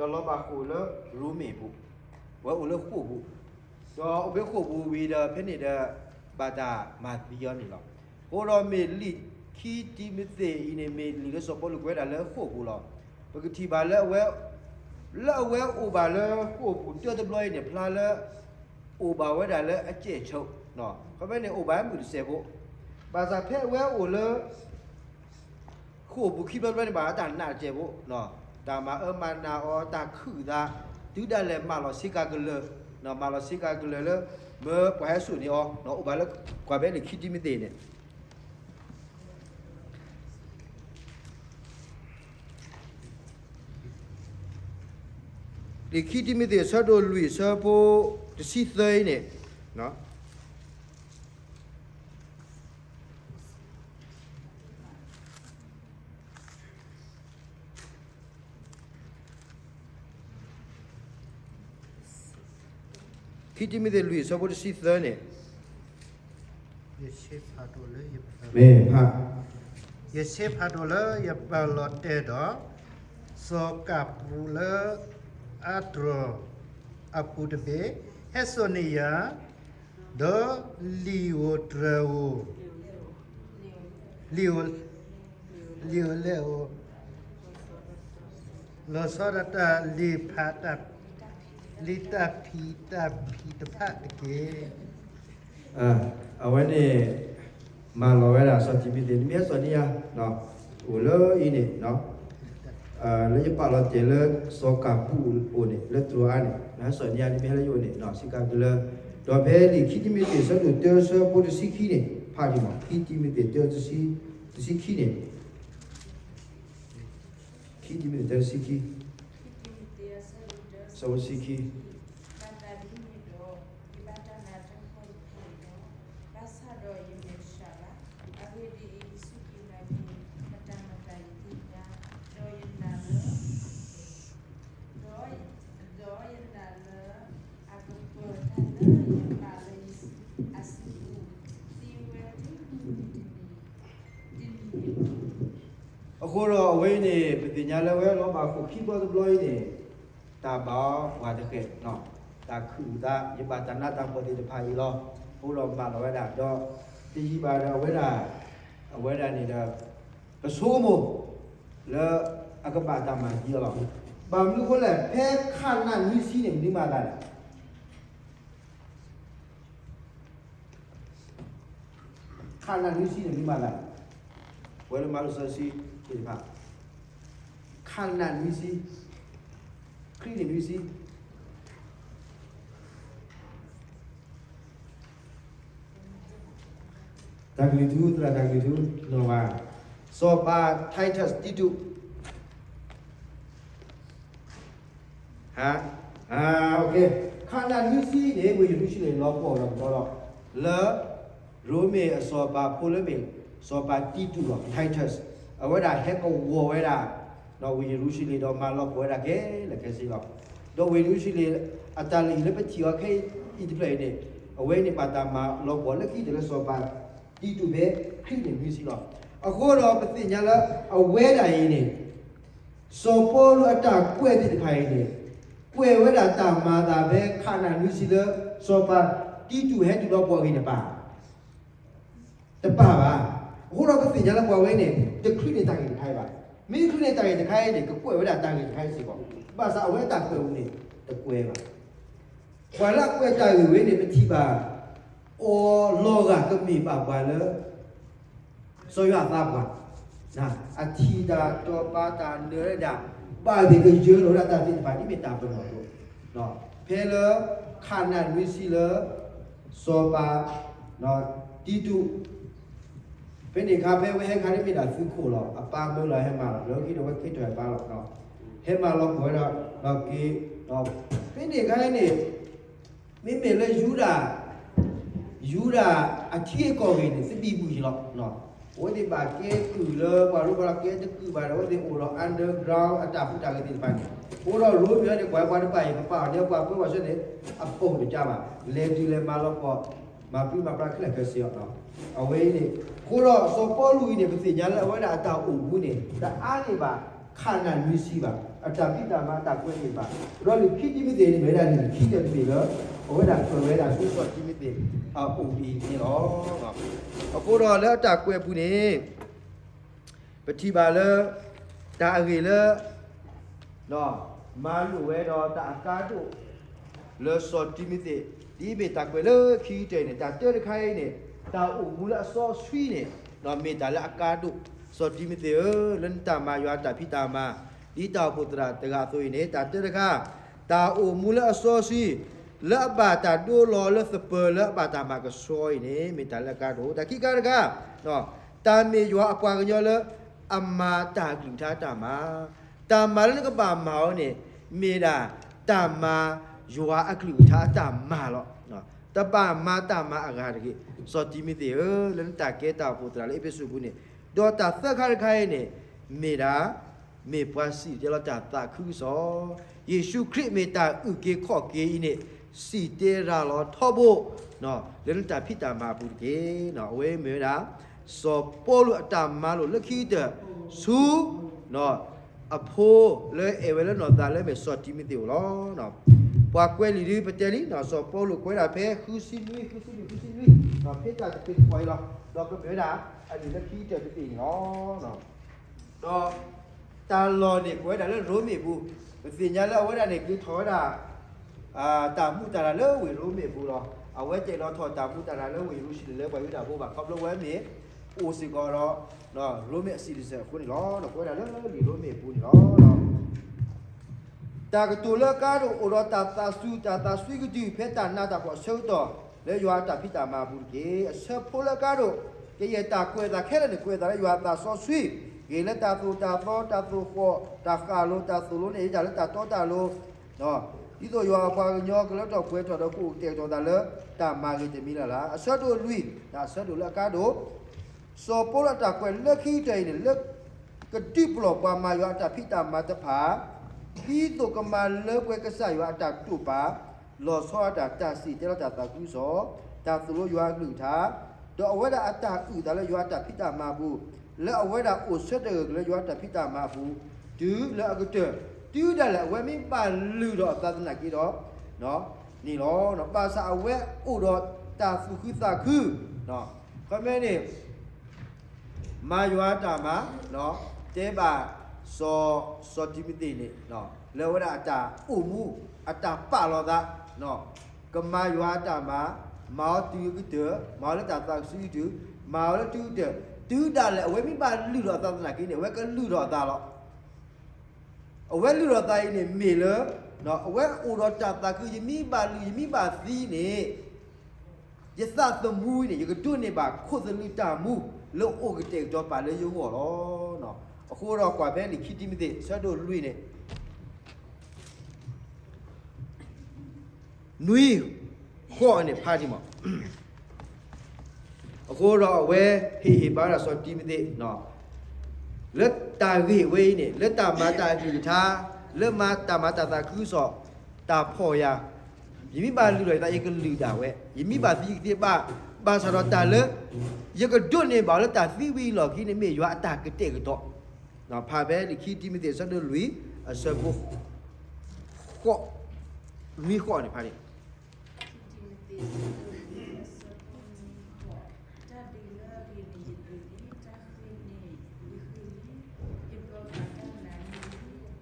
ဒီးလီၤဘၣ်ဃိာ်လၢရိမ့ၤပူၤ, ဝဲအိၣ်လၢဃိာ်ပူၤ, ဒီးအိၣ်ဖဲဃိာ်ပူၤဝံၤဒီး ဖဲန့ၣ်ဒီး ဘၣ်တၢ်မၤသံအီၤန့ၣ်လီၤ. အဃိဒီးမ့ၢ်လံာ်ခံတံၤမသ့းအံၤန့ၣ် မ့ၢ်လံာ်လၢစီၤပီလူးကွဲးဝဲဒၣ်လၢဃိာ်ပူၤလီၤ. ပကထံၣ်ဘၣ်လၢအဝဲ လၢအဝဲအိၣ်ဘၣ်လၢဃိာ်ပူၤတၢတဘျီအံၤန့ၣ် ဖျါလၢ အိၣ်ဘၣ်ဝဲဒၣ်လၢအစဲးဆိး, ခီဖဲန့ၣ်အိၣ်ဘၣ်မုၢ်တစဲးဖိ, ဘၣ်ဆၣ်ဖဲအဝဲအိၣ်လၢ ဃိာ်ပူၤခံဘျီတဘျီန့ၣ် ဘၣ်တၢ်နာ်တစဲးဖိ, တၢ်မၤအၢမၤနးအီၤ တၢ်ခုၣ်သး, တုၤဒၣ်လဲာ်မၤလီၤဆ့ကၤကလၢာ်, မၤလီၤဆ့ကၤကလၢာ်လၢ မၢပှၤဟဲစိာ်န့ၢ်အီၤ, အိၣ်ဘၣ်လၢ ကွၢ်ဖဲလံာ်ခံတံၤမသ့းန့ၣ် လံာ်ခံတံၤမသ့းအဆၢဒိၣ်လွံၢ်အဆၢဖိတဆံသၢအံၤန့ၣ်, ခံတံၤမသ့းလွံၢ်အဆၢဖိတဆံသၢန့ၣ်, မ့ၢ်ဖး, ယဆ့ဖးဒိၣ်လၢယပာ်လီၤတဲာ်ဒီး စီၤကၤပူးလၢအတြီၢ်အပူၤတဘ့ၣ် ဟဲစိာ်န့ၢ်ယၤ, ဒီးလံာ်ဧိၤတြီၤဧိၤ, လံာ်ဧိၤ, လံာ်ဧိၤလဲၣ်ဧိၤ, လီၤဆီဒၣ်တၢ်လံာ်ဖး, လံာ်တၢ်ဖံးတၢ်ဖံးတဖၣ်တက့ၢ်. အဝဲန့ၣ် မၤလီၤဝဲဒၣ်စီၤတံၤမသ့း နမ့ၢ်ဟဲစိာ်န့ၢ်ယၤ, အိၣ်လၢအံၤန့ၣ်, လၢယပာ်လီၤတဲာ်လၢစီၤကၤပူးအိၣ်န့ၣ် လၢတြီၤအါန့ၣ် နဟဲစိာ်န့ၢ်ယၤ နမ့ၢ်ဟဲလၢယအိၣ်န့ၣ် ဆ့ကၤကလၢာ်, ဒီးဖဲလံာ်ခံတံၤမသ့း အဆၢဒိၣ်တၢ အဆၢဖိတဆံခံန့ၣ် ဖးဒံးမး ခံတံၤမသ့းတၢ တဆံခံန့ၣ် ခံတံၤမသ့းတၢ တဆံခံ, အဆၢဖိတဆံခံ, ဘၣ်ဆၣ်ဒီးယမဲာ်တဆှးဘၣ်, အဂ့ၢ်ဒ်အံၤ, ယစူၢ်က့ၤနာ်က့ၤ မတၤမတၤယသ့ၣ်ညါ, ဒီးယနာ်လၢ, ဒီး, ဒီးယနာ်လၢ အကပၢၤတၢ်လၢယပာ်လၢယစုပူၤ သ့ဝဲတုၤမုၢ်တနံၤ, တနံၤန့ၣ်လီၤ. အဃိဒီးအဝဲအံၤန့ၣ် ပသ့ၣ်ညါလၢဝဲလီၤဘၣ်ဃိာ်ခံဘျီတဘျီအံၤန့ၣ် တၢ်ဘၣ်အီၤပှၤတဃဲး, တၢ်ခုၣ်သး ယဘၣ်တၢ်နးတၢ်ဖှီၣ်သ့ၣ်တဖၣ်အံၤလီၤ. အဃိဒီးမၤလီၤဝဲဒၣ် ဒီးတယံာ်ဘၣ်ဒီးအဝဲဒၣ်, အဝဲဒၣ်န့ၣ်ဒီး ပဆိကမိၣ်လၢအကဘၣ်တၢ်မၤသံအီၤလီၤ. ဘၣ်မနုၤအဃိလဲၣ်, ဖဲခးနးနွံဆံန့ၣ် မနုၤမၤသးလဲၣ်. ခးနးနွံဆံန့ၣ် မနုၤမၤသးလဲၣ်. ပဝဲလၢမၤလိာ်စီဆှံသ့ၣ်တဖၣ်, ခးနးနွံဆံ, ခရံာ်န့ၣ်နွံဆံ တၢ်ကလုၢ်ထူ, သရၣ်တၢ်ကလုၢ်ထူ, နီၢ်ဘၣ်, စီၤပၤ Titus တံတူး, ခးနးနွံဆံန့ၣ် ဝ့ၢ်ယရူၤၡလ့ၣ် လီၤပှီၢ်လီၤပတီၢ်လီၤ, လၢ ရိမ့ၤအစီၤပၤဖိလၢမ့ၢ် စီၤပၤတံတူးလီၤ Titus, အဝဲဒၣ်ဟဲကဝီၤဝဲဒၣ် ဝ့ၢ်ယရူၤၡလ့ၣ် ဒီးမၤလီၤပှီၢ်ဝဲဒၣ်ခဲလၢာ်ခဲဆ့လီၤ. ဒီးဝ့ၢ်ယရူၤၡလ့ၣ် အတၢ်လုၢ်ဟံၣ်လၢပထံၣ်အီၤခဲအံၤတဖျၢၣ်အံၤန့ၣ်, အဝဲန့ၣ်ဘၣ်တၢ်မၤလီၤပှီၢ်လၢခံတၢၢ်လၢစီၤပၤတံတူးဖဲခရံာ်န့ၣ်နွံဆံလီၤ. အဃိဒီးပသ့ၣ်ညါလၢအဝဲဒၣ်အံၤန့ၣ် စီၤပီလူးအတၢ်ကွဲးသ့ၣ်တဖၣ်အံၤန့ၣ်, ကွဲးဝဲဒၣ်တၢ်မၤအသးဖဲခးနးနွံဆံလၢ စီၤပၤတံတူးဟဲတုၤလီၤပှီၢ်အဂ့ၢ်န့ၣ်ပၣ်, တပၣ်ဘၣ်. အဃိဒီးပသ့ၣ်ညါလၢပှၤဝဲန့ၣ် တချုးန့ၢ်တၢ်ဂ့ၢ်တခါအံၤဘၣ်. မ့ၢ်ချုးန့ၢ်တၢ်ဂ့ၢ်တခါအံၤန့ၣ် ကကွဲးဝဲဒၣ်တၢ်ဂ့ၢ်တခါအံၤစ့ၢ်ကီး, ဘၣ်ဆၣ်အဝဲတၢ်ကွဲးပူၤန့ၣ် တကွဲးဘၣ်. ပှၤလၢအကွဲးတၢ်ဂ့ၢ်ဝဲန့ၣ် ပထံၣ်ဘၣ်အီၤလီၤဂာ်ကမ့ၢ်ဘၣ်ပှၤလၢ စီၤယိၤဟၣ်အသးပှၢ်, အထံၣ်တၢ်တီၢ်ပာ်တၢ်နၢၤဝဲဒၣ်, ဘၣ်သ့ၣ်ကယၢလီၤဝဲဒၣ်တၢ်သ့ၣ်တဖၣ် ဒ်မ့ၢ်တၢ်ပနီၣ်အသိး, ဖဲလၢ ခးနးနွံဆံလၢ စီၤပၤ တံတူး, ဖဲန့ၣ်အခါ ဖဲဝဲဟဲခါန့ၣ်မ့ၢ်ဒၣ်သုးခိၣ်လီၤ. အပၢ်မၢလီၤဟဲမၤလီၤ လၢခံဒီးဝဲခ့ထီၣ်အပၢ်လီၤ. ဟဲမၤလီၤပှီၢ်ဝဲဒၣ် ဒီးက့ၤ, ဖဲန့ၣ်အခါန့ၣ် မ့မ့ၢ်လၢယူဒၤ, ယူဒၤအထံအကီၢ်ဂ့ၢ်န့ၣ် သဘံၣ်ဘုၣ်ယံၤလီၤ. အဝဲသ့ၣ်ဘၣ်ကဲကုၢ်လၢပှၤရိဖးလီၤကဲတကုၢ်ဘၣ်ဒီး အဝဲသ့ၣ်အိၣ်ဒီး underground အတၢ်ဟူးတၢ်ဂဲၤသ့ၣ်တဖၣ်န့ၣ်, အဃိဒီးရိမ့ၤန့ၣ် ကွၢ်ပှၤတဖၣ်အံၤ ပပာ်အီၤန့ၣ် ပှၤပၢပှၤဆှၢန့ၣ် အပိာ်တကါဘၣ်. လဲၤတုၤလဲၤမၤလီၤပှီၢ် မၤပျံၤမၤပြးခဲလၢာ်ခဲဆ့အီၤ. အဝဲအံၤန့ၣ်, အဃိဒီးစီၤပီလူးအံၤန့ၣ် ပသ့ၣ်ညါလၢအဝဲဒၣ်အတၢ်အိၣ်မူန့ၣ် တအါန့ၢ်ဘၣ် ခးနးနွံဆံဘၣ်. အတၢ်ဖံးတၢ်မၤအတၢ်ကွဲးန့ၣ်ဘၣ်. ဒီးလံာ်ခံတံၤမသ့းန့ၣ် မ့ၢ်ဝဲဒၣ်လံာ်ခံတံၤမသ့းလၢ အဝဲဒၣ်ကွဲးဝဲဒၣ်ဆူစီၤတံၤမသ့းအအိၣ်အံၤန့ၣ်လီၤ. အဃိဒီးလၢအတၢ်ကွဲးအပူၤန့ၣ် ပထံၣ်ဘၣ်လၢ တၢ်အဂ့ၢ်လၢ မၤလိာ်ဝဲဒီးတၢ်အကါဒိၣ် လၢစီၤတံၤမသ့း ဒ်အမ့ၢ်တၢ်ကွဲးလၢခံကတၢၢ်အံၤန့ၣ် တၢ်တၢတခါအံၤန့ၣ် တၢ်အိၣ်မူလၢအစီဆှံန့ၣ် မ့ၢ်တၢ်လၢအကါဒိၣ်. စီၤတံၤမသ့းဧၢ, လၢနတၢ်မၤယွၤအတၢ်ဖံးတၢ်မၤ ဒ်တၢ်အိၣ်ဖှိၣ်သရၣ်တဂၤအသိးအံၤန့ၣ် တၢ်တၢတခါ တၢ်အိၣ်မူလၢအစီဆှံ လၢအဘၣ်တၢ်ဒိလီၤလၢသပၢၤလၢအဘၣ်တၢ်မၤကဆှီအံၤန့ၣ် မ့ၢ်တၢ်လၢအကါဒိၣ်. တၢ်ခံခါတခါ တၢ်မ့ၢ်ယွၤအပှၤကညီလၢ အမၤတၢ်အကလုၢ်ကထါတၢ်မၤ, တၢ်မၤလၢနကဘၣ်မၤအီၤန့ၣ် မ့ၢ်ဒၣ်တၢ်မၤယွၤအကလုၢ်ကထါအတၢ်မၤလီၤ. တဘၣ်မၤတၢ်မၤအဂၤတဂ့ၤ. စီၤတံၤမသ့းဧၢ, လၢနတၢ်ကဲတၢ်အိၣ်ဖှိၣ်သရၣ်လၢအ့းဖ့းစူးအပူၤန့ၣ်, ဒီးတၢ်သၢခါတခါအံၤန့ၣ် မ့ၢ်ဒၣ် မ့ၢ်ပှၤစံၣ်တဲၤတဲလီၤတၢ်သးခုကစီၣ်, ယ့ၣ်ၡူးခရံာ်မ့ၢ်တၢ်အုၣ်က့ၤခီၣ်က့ၤအံၤန့ၣ် စံၣ်တဲၤရၤလီၤထီဘိ လၢနတၢ်ဖံးတၢ်မၤအပူၤတက့ၢ်. အဝဲမ့ၢ်ဝဲဒၣ် စီၤပီလူးအတၢ်မၤလိာ်လၢခံကတၢၢ် ဆူ အဖိလၢအဲၣ်ဝဲလၢနီၢ်သးလၢမ့ၢ်စီၤတံၤမသ့းအအိၣ်လီၤ. ပှၤကွဲးလံာ်ဒုးပတဲလံ, စီၤပီလူးကွဲးဒၣ်ဖဲဃုဆံနွံ, ဃုဆံနွံ, ဃုဆံနွံ, ဖဲတၢ်တပ့ၤတပှီၤအံၤလီၤ. ဒီးကမ့ၢ်ဝဲဒၣ် အလံာ်လၢခံကတၢၢ်တဘ့ၣ်န့ၣ်လီၤ. ဒီး တၢ်လီၢ်န့ၣ်ကွဲးဝဲဒၣ်လၢရိမ့ၤအပူၤ, ပသ့ၣ်ညါလၢအဝဲဒၣ်န့ၣ် က့ၤထီၣ်ဝဲဒၣ် တၢ်မူးတၢ်ရၢ်လၢဝ့ၢ်ရိမ့ၤအပူၤလီၤ. အဝဲတအဲၣ်ဒိးထီၣ်တၢ်မူးတၢ်ရၢ်လၢဝ့ၢ်ယရူၤၡလ့ၣ်လၢပှၤယူဒၤဖိဘၣ်, ခီဖျိအဝဲမ့ၢ် အိၣ်စ့ၢ်ကီးဒီး ရိမ့ၤအ citizen အဃိန့ၣ်လီၤ. ကွဲးဝဲဒၣ်လၢလံာ်ရိမ့ၤအပူၤန့ၣ်လီၤ. တၢ်ကတိၤလၢအကါဒိၣ်အိၣ်ဒီးတၢ်သးစူၤ တၢ်သးစွံကတုၢ် ဖဲတၢ်နးတၢ်ဖှီၣ်အဆၢကတီၢ် လၢယွၤအတၢ်ဖံးတၢ်မၤအပူၤတက့ၢ်. အဆၢဖိလၢအကါဒိၣ် ကယဲၢ်တၢ်ကွဲးအသးခဲလၢာ်န့ၣ် ကွဲးအသးလၢယွၤအသးစီဆှံ, ဂ့ၤလၢတၢ်သိၣ်တၢ်သီ, တၢ်သိၣ်ဃီၣ်, တၢ်ဃၣ်လိၤ, တၢ်သိၣ်လိန့ၢ်ယတၢ်လၢတၢ်တီတၢ်လိၤ, ဒ်သိးယွၤအပှၤကညီကလၢထီၣ်ပှဲၤထီၣ်ဒီးကအိၣ်ကတဲာ်ကတီၤသးလၢတၢ်မၤဂ့ၤတမံၤလၢ်လၢ်. အဆၢဒိၣ်လွံၢ်, တၢ်အဆၢဒိၣ်လၢအကါဒိၣ် စီၤပီလူးအတၢ်ကွဲးလၢခံကတၢၢ်အံၤန့ၣ် လၢကဒုးပလီၢ်ပှၤမၤယွၤအတၢ်ဖံးတၢ်မၤတဖၣ် ဒ်သိးကမၤလၢပှဲၤကစၢ်ယွၤအတၢ်တိာ်ပာ် လီၤဆီဒၣ်တၢ်စံၣ်တဲၤတဲလီၤတၢ်သးခုကစီၣ်, တၢ်သိၣ်လိယွၤအကလုၢ်ကထါ, ဒီးအဝဲဒၣ်အတၢ်အုၣ်အသးလၢယွၤအတၢ်ဖံးတၢ်မၤအပူၤ, လၢအဝဲဒၣ်အိၣ်ဆၢထၢၣ်ဂၢၢ်ကျၢၤလၢယွၤအတၢ်ဖံးတၢ်မၤအပူၤ, တုၤလၢအကတၢၢ်, တုၤဒၣ်လဲာ်အဝဲမ့ၢ်ဘၣ်လုၢ်ထီၣ်အသးသနာ်က့ဒီး န့ၣ်လီၤ. ဘၣ်ဆၣ်အဝဲအိၣ်ဒီးတၢ်သူၣ်ခုသးခု, ခီမ့ၢ်န့ၣ် မၤယွၤအတၢ်မၤ, တဲဘၣ် စီၤ စီၤတံၤမသ့းန့ၣ် လၢအဝဲဒၣ်အတၢ်အိၣ်မူ အတၢ်ပာ်လီၤသး, ကမၤယွၤအတၢ်မၤ, မၤအီၤတုၤအကတၢၢ်, မၤအီၤလၢတၢ်သးကစုကတုၢ်, မၤအီၤလၢတုၤကတၢၢ်, တုၤဒၣ်လဲာ်အဝဲမ့ၢ်ဘၣ်လုၢ်ထီၣ်အသးသနာ်က့န့ၣ် အဝဲကလုၢ်ထီၣ်အသးလီၤ. အဝဲလုၢ်ထီၣ်သးအံၤန့ၣ်မ့ၢ်လၢ အဝဲအိၣ်ဒီးတၢ်သးခု ယမ့ၢ်ဘၣ်လုၢ် ယမ့ၢ်ဘၣ်သံန့ၣ် ယသးသမူအံၤန့ၣ် ယကဒိးန့ၢ်ဘၣ်ခိၣ်သလုးတၢ်မူ လၢအအိၣ်ကတဲာ်ကတီၤပာ်လၢယဂီၢ်လီၤ. အဃိဒီးကွၢ်ဖဲလံာ်ခံတံၤမသ့း အဆၢဒိၣ်လွံၢ်န့ၣ် နွံဃိးန့ၣ်ဖးဒံးမး, အဃိဒီးအဝဲဟ့ၣ်ဟ့ၣ်ဘါဒၣ်စီၤတံၤမသ့း လၢတၢ်ဂ့ၢ်ဝဲအံၤန့ၣ် လၢတၢ်မၤတၢ်အကလုၢ်ကထါ, လၢမၤတၢ်မၤတၢ်သးခုကစီၣ်, တၢ်ဖီၣ်ယၤ, ယမ့ၢ်ဘၣ်လုၢ်ထီၣ်ယသး ယကလုၢ်ဒၣ်ဝဲ, ယမ့ၢ်ဘၣ်သံယကသ့ဘၣ်, ဘၣ်ဆၣ်ဒီးတၢ်လၢ ယကဒိးန့ၢ်ဘၣ်အီၤလၢတၢ်သံဝံၤအလီၢ်ခံန့ၣ် မ့ၢ်ယွၤအတၢ်ကတဲာ်ကတီၤ, ဖးဖဲလံာ်ခံတံၤမသ့း အဆၢဒိၣ်လွံၢ် အဆၢဖိ ဃိး, နွံဃိးန့ၣ်ဖးန့ၣ် တၢ်ဒုးလၢအဂ့ၤန့ၣ်ယဒုးလံ, တၢ်ဃ့န့ၣ်ယဃ့လံ, ယဘၢဘၣ်တၢ်နာ်န့ၣ်လံ, တုၤယဆူညါတၢ်တီတၢ်လိၤအခိၣ်သလုးလၢကစၢ် ပှၤစံၣ်ညီၣ်ကွီၢ်အတီအလိၤတဂၤ ကဟ့ၣ်လီၤယၤလၢမုၢ်နံၤန့ၣ်, အိၣ်ပာ်လီၤအသးလၢယဂီၢ်, ဒ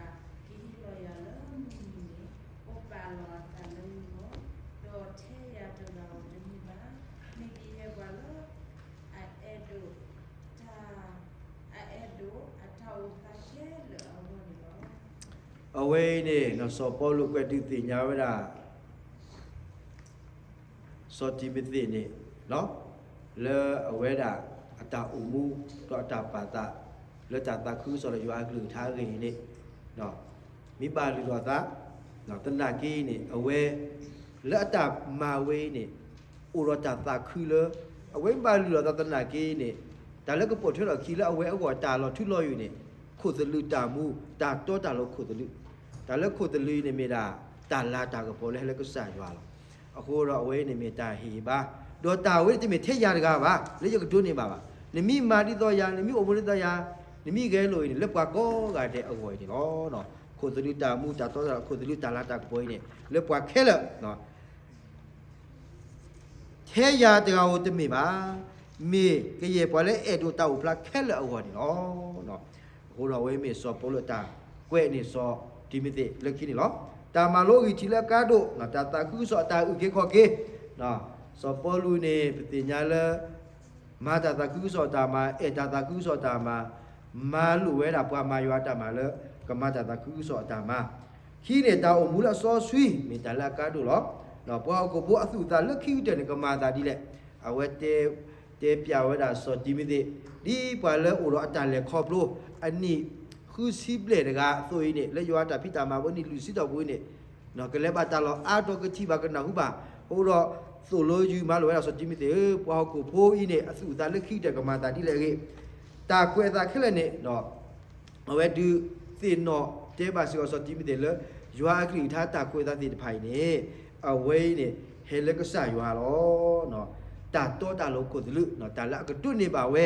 ီးထဲယၤတဂၤဧိၤတမ့ၢ်ဘၣ်, မ့ၢ်ကယဲၢ်ပှၤလၢ အအဲၣ်ဒိးတၢ်, အအဲၣ်ဒိးအတၢ်အိၣ်သးခဲလၢာ်အဂီၢ်န့ၣ်လီၤ. အဝဲအံၤန့ၣ် စီၤပီလူးကွဲးဒုးသ့ၣ်ညါဝဲဒၣ် စီၤတံၤမသ့းန့ၣ် လၢအဝဲဒၣ်အတၢ်အိၣ်မူ ဒီးအတၢ်ပာ်သး လၢတၢ်သးခုကစီၣ်ဒီးယွၤအကလုၢ်ကထါအဂ့ၢ်န့ၣ် မ့ၢ်ဘၣ်လုၢ်ထီၣ်အသး သနာ်က့န့ၣ် အဝဲ လၢအတၢ်မၤဝဲအံၤန့ၣ် အိၣ်ဒီးတၢ်သးခုလၢ အဝဲမ့ၢ်ဘၣ်လုၢ်ထီၣ်အသးသနာ်က့န့ၣ် တၢ်လၢကပိာ်ထွဲထီၣ်အခံလၢအဝဲအဂီၢ်တၢ်လီၤထူလီၤယိာ်န့ၣ် ခိၣ်သလုးတၢ်မူ တၢ်တီတၢ်လိၤခိၣ်သလုး တၢ်လၢခိၣ်သလုးအံၤန့ၣ်မ့ၢ်ဒၣ် တၢ်လၤတၢ်ကပီၤလၢဟဲလၢကစၢ်ယွၤလီၤ. အဃိဒီးအဝဲအံၤန့ၣ်မ့ၢ်တၢ်ဟ့ၣ်ဘါ ဒီးတၢ်ဝဲန့ၣ်တမ့ၢ်ထဲယၤတဂၤဘၣ် လၢယကဒိးန့ၢ်ဘၣ်ဘၣ်. နမ့ၢ်မၤဒ်သိးယၤ, နမ့ၢ်အိၣ်မူဒ်သိးယၤ, နမ့ၢ်ဂဲၤလိာ်အံၤန့ၣ် လၢပှၤကိးဂၤဒဲးအဂီၢ်အံၤန့ၣ်လီၤ. ခိၣ်သလုးတၢ်မူ တၢ်တီတၢ်လိၤ ခိၣ်သလုးတၢ်လၤတၢ်ကပီၤအံၤန့ၣ် လၢပှၤခဲလၢာ် ထဲယၤတဂၤဧိၤတမ့ၢ်ဘၣ်, မ့ၢ်ကယဲၢ်ပှၤလၢအဲၣ်ဒိးတၢ်အိၣ်ဖျါခဲလၢာ်အဂီၢ်န့ၣ်လီၤ. အဃိဒီးအဝဲမ့ၢ်စီၤပီလူးအတၢ်ကွဲးန့ၢ်စီၤတံၤမသ့းလၢခံန့ၣ်လီၤ. တၢ်မၤလိအဂံၢ်ထံးလၢအကါဒိၣ်, တၢ်သးခုကစီၣ်အတၢ်အုၣ်က့ၤခီၣ်က့ၤ, စီၤပီလူးန့ၣ် ပသ့ၣ်ညါလၢ မၤတၢ်သးခုကစီၣ်အတၢ်မၤ, အဲၣ်တၢ်သးခုကစီၣ်အတၢ်မၤ, မၤလိာ်ဝဲဒၣ်ပှၤမၤယွၤအတၢ်မၤလၢ ကမၤတၢ်သးခုကစီၣ်အတၢ်မၤ. ခံန့ၣ် တၢ်အိၣ်မူလၢအစီဆှံ မ့ၢ်တၢ်လၢအကါဒိၣ်လီၤ. ပှၤဟီၣ်ခိၣ်ဖိအသူၣ်အသးလၢခံကတၢၢ်န့ၣ် ကမၤအသးဒ်လဲၣ်. အဝဲတဲပျးဝဲဒၣ်စီၤတံၤမသ့း ဒ်ပှၤလၢအိၣ်ဒီးအတၢ်လဲၤခီဖျိ အနံၣ်ဃုဆံဘျဲၣ်တဂၤအသိးအံၤန့ၣ် လၢယွၤအတၢ်ဖံးတၢ်မၤဝဲနံၣ်လွံၢ်ဆံတီၢ်ပူၤအံၤန့ၣ် ကလဲၤဘၣ်တၢ်လီၢ်အါတီၤကထံၣ်ဘၣ်ကနၢ်ဟူဘၣ်. အဃိဒီး သိၣ်လိယုၢ်မၤလိာ်ဝဲဒၣ်စီၤတံၤမသ့းဧၢ, ပှၤဟီၣ်ခိၣ်ဖိအံၤန့ၣ် အသူၣ်အသးလၢခံကတၢၢ်ကမၤသးဒ်လဲၣ်အဂ့ၢ်, တၢ်ကွဲးအသးခဲလၢာ်န့ၣ် အဝဲဒုးသ့ၣ်နီၣ်တဲဘၣ်စ့ၢ်ကီးစီၤတံၤမသ့းလၢ ယွၤအကလုၢ်ကထါတၢ်ကွဲးအသးသ့ၣ်တဖၣ်အံၤန့ၣ် အဝဲအံၤန့ၣ် ဟဲလၢကစၢ်ယွၤလီၤ. တၢ်တီတၢ်လိၤခိၣ်သလုး တၢ်လၢအကဒိးန့ၢ်ဘၣ်ဝဲ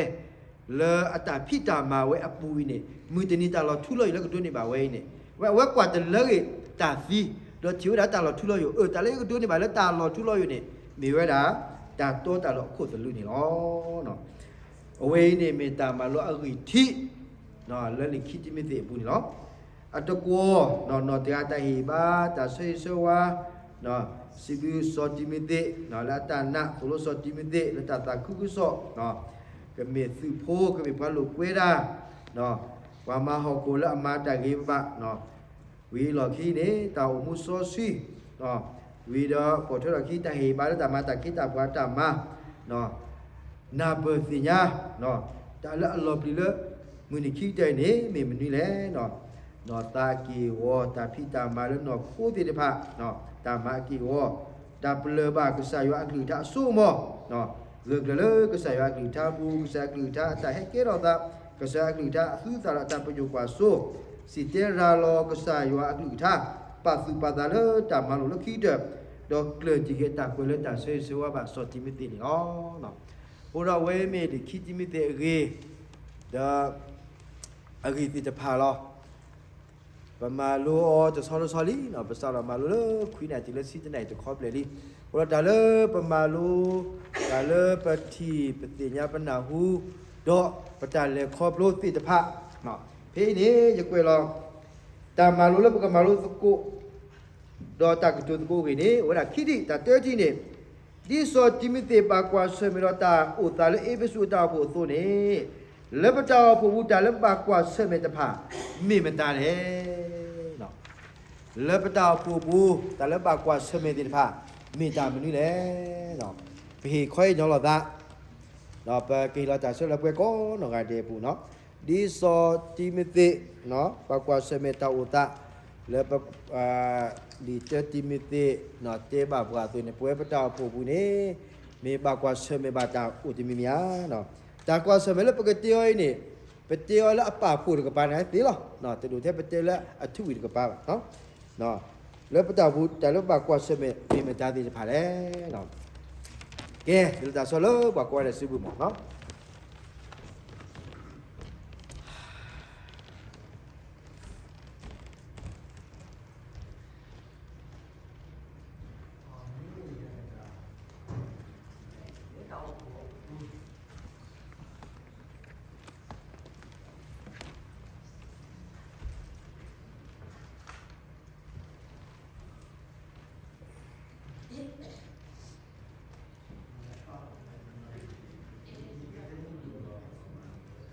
လၢအတၢ်ဖံးတၢ်မၤဝဲအပူၤအံၤန့ၣ် မုၢ်တနံၤတၢ်လီၤထူလီၤယိာ်လၢကဒိးန့ၢ်ဘၣ်ဝဲအံၤန့ၣ် ဝဲအဝဲကွၢ်တလၢဂ့ၤတၢ်သံ, ဒီးထံၣ်ဝဲဒၣ်တၢ်လီၤထူလီၤယိာ်, အၢ တၢ်လၢယကဒိးန့ၢ်ဘၣ်လၢတၢ်လီၤထူလီၤယိာ်န့ၣ် မ့ၢ်ဝဲဒၣ် တၢ်တီတၢ်လိၤအခိၣ်သလုးန့ၣ်လီၤ. အဝဲအံၤန့ၣ်မ့ၢ်တၢ်မၤလိအဂံၢ်ထံး လၢလံာ်ခံတံၤမသ့းအပူၤန့ၣ်လီၤ. အတကွီၢ် နီၢ်နီၢ်တဂၤတၢ်ဟ့ၣ်ဘါ တၢ်ဆၢဂ့ၤဆၢဝါ စံးဘျုးစီၤတံၤမသ့း လၢအတၢ်နာ်သိၣ်လိစီၤတံၤမသ့း လၢတၢ်သးခုကစီၣ် ကမ့ၢ်သုးဖိ ကမ့ၢ်ပှၤလိာ်ကွဲတၢ် ပှၤမၤဟီၣ်ခိၣ်လၢအမၤတၢ်ဂ့ၤဘၣ်ဘၣ် ဝံၤအလီၢ်ခံန့ၣ် တၢ်အိၣ်မူစီဆှံ ဝံၤဒီးပိာ်ထွဲထီၣ်ခံ တၢ်ဟ့ၣ်ဘါလၢတၢ်မၤတၢ်ခ့တၢ်ပှၤတၢ်မၤ နၢ်ပၢၢ်သ့ၣ်ညါ တၢ်လၢအလီၤပျံၤလၢ မုၢ်နံၤခံကတၢၢ်အံၤန့ၣ် မ့ၢ်မနုၤလဲၣ်. နီၢ်သးက့ၢ်ဂီၤ တၢ်ဖံးတၢ်မၤလၢနီၢ်ခိသ့ၣ်တဖၣ် တၢ်မၤအက့ၢ်အဂီၤ တၢ်ပလၢၢ်ဘၣ်ကစၢ်ယွၤအကလုၢ်ကထါအစိကမီၤ ဂၢၢ်ကျၢၤလၢကစၢ်ယွၤအကလုၢ်ကထါအပူၤ ကစၢ်ယွၤအကလုၢ်ကထါအတၢ်ဟဲကဲထီၣ်သး ကစၢ်ယွၤအကလုၢ်ကထါအသူအသၣ်ဒီးတၢ်ပညိၣ်ကွၢ်စိ စံၣ်တဲၤရၤလီၤကစၢ်ယွၤအကလုၢ်ကထါ ပာ်သူၣ်ပာ်သးလၢတၢ်မၤလိာ်လၢခံကတၢၢ် ဒီးကျၢၢ်တံၢ်က့ၤတၢ်ကွဲးလၢတၢ်ဆၢဂ့ၤဆၢဝါဘၣ်စီၤတံၤမသ့းန့ၣ်လီၤ. အဃိဒီးအဝဲမ့ၢ်လံာ်ခံတံၤမသ့းအဂ့ၢ် ဒီး အဂ့ၢ်သ့ၣ်တဖၣ်လီၤ. ပမၤလိအီၤတဆီတဆီလံ, ပစးထီၣ်မၤလိလၢခွံနၣ်ရံၣ်တုၤလၢဆံတၢနၣ်ရံၣ်တခီဘျဲၣ်လံ. အဃိဒီးတၢ်လၢပမၤလိ, တၢ်လၢပထံၣ်ပသ့ၣ်ညါပနၢ်ဟူ, ဒီးပတၢ်လဲၤခီဖျိသ့ၣ်တဖၣ်, ဖဲအံၤန့ၣ် ယကွဲးလီၤ, တၢ်မၤလိလၢပကမၤလိသကိး ဒီးတၢ်ကတိၤသကိးအဂ့ၢ်န့ၣ် အိၣ်ဝဲဒၣ်ခံထံၣ်, တၢ်တထံၣ်န့ၣ် ဒ်စီၤတံၤမသ့းဘၣ်ကွၢ်ဆၢၣ်မဲာ်ဒီးတၢ်အိၣ်သးလၢအ့းဖ့းစူးအတၢ်အိၣ်ဖှိၣ်အသိးန့ၣ်, လၢပတၢ်အိၣ်ဖှိၣ်ပူၤတၢ်လၢဘၣ်ကွၢ်ဆၢၣ်မဲာ်တဖၣ် မ့ၢ်မတၤလဲၣ်. လၢပတၢ်အိၣ်ဖှိၣ်ပူၤ တၢ်လၢဘၣ်ကွၢ်ဆၢၣ်မဲာ်သ့ၣ်တဖၣ် မ့ၢ်တၢ်မနုၤလဲၣ်. ပဟ့ၣ်ခီအံၤညီလိာ်သး ဒီးပကဟ့ၣ်လီၤတၢ်ဆၢလၢပှၤကိးနီၢ်ဂၤဒဲးအပူၤ, ဒ်စီၤတံၤမသ့း ဘၣ်ကွၢ်ဆၢၣ်မဲာ်တၢ်အိၣ်သး လၢ လံာ်တၢတံၤမသ့း တဲဘၣ်ပှၤအသိးန့ၣ် ပဝဲပတၢ်အိၣ်ဖှိၣ်ပူၤန့ၣ် မ့ၢ်ဘၣ်ကွၢ်ဆၢၣ်မဲာ်ဘၣ်တၢ်အိၣ်တမံၤမံၤဧါ. တၢ်ကွၢ်ဆၢၣ်မဲာ်လၢပကတဲအီၤအံၤန့ၣ် ပတဲအီၤလၢအပာ်ဖှိၣ်တကပၤန့ၣ်သ့လီၤ. တဒိးထဲပတဲလၢအထူဝံၤတကပၤဘၣ်. လၢပတၢ်အိၣ်ဖှိၣ် တၢ်လၢပဘၣ်ကွၢ်ဆၢၣ်မဲာ် မ့ၢ်မတၤသ့ၣ်တဖၣ်လဲၣ်. ကဲ, လၢတၢ်ဆီလၢပှၤကိးဂၤဒဲးစုပူၤမး တၢ်အိၣ်ဖှိၣ်အပူၤန့ၣ် တၢ်ရ့ဒိၣ်ပတဲအီၤဒ်န့ၣ် တၢ်ဃူတၢ်ဖိး, တၢ်ဃူတၢ်ဖိးန့ၣ် အဝဲ အဂံၢ်ခီၣ်ထံးသူၣ်လီၤသးလၢတၢ်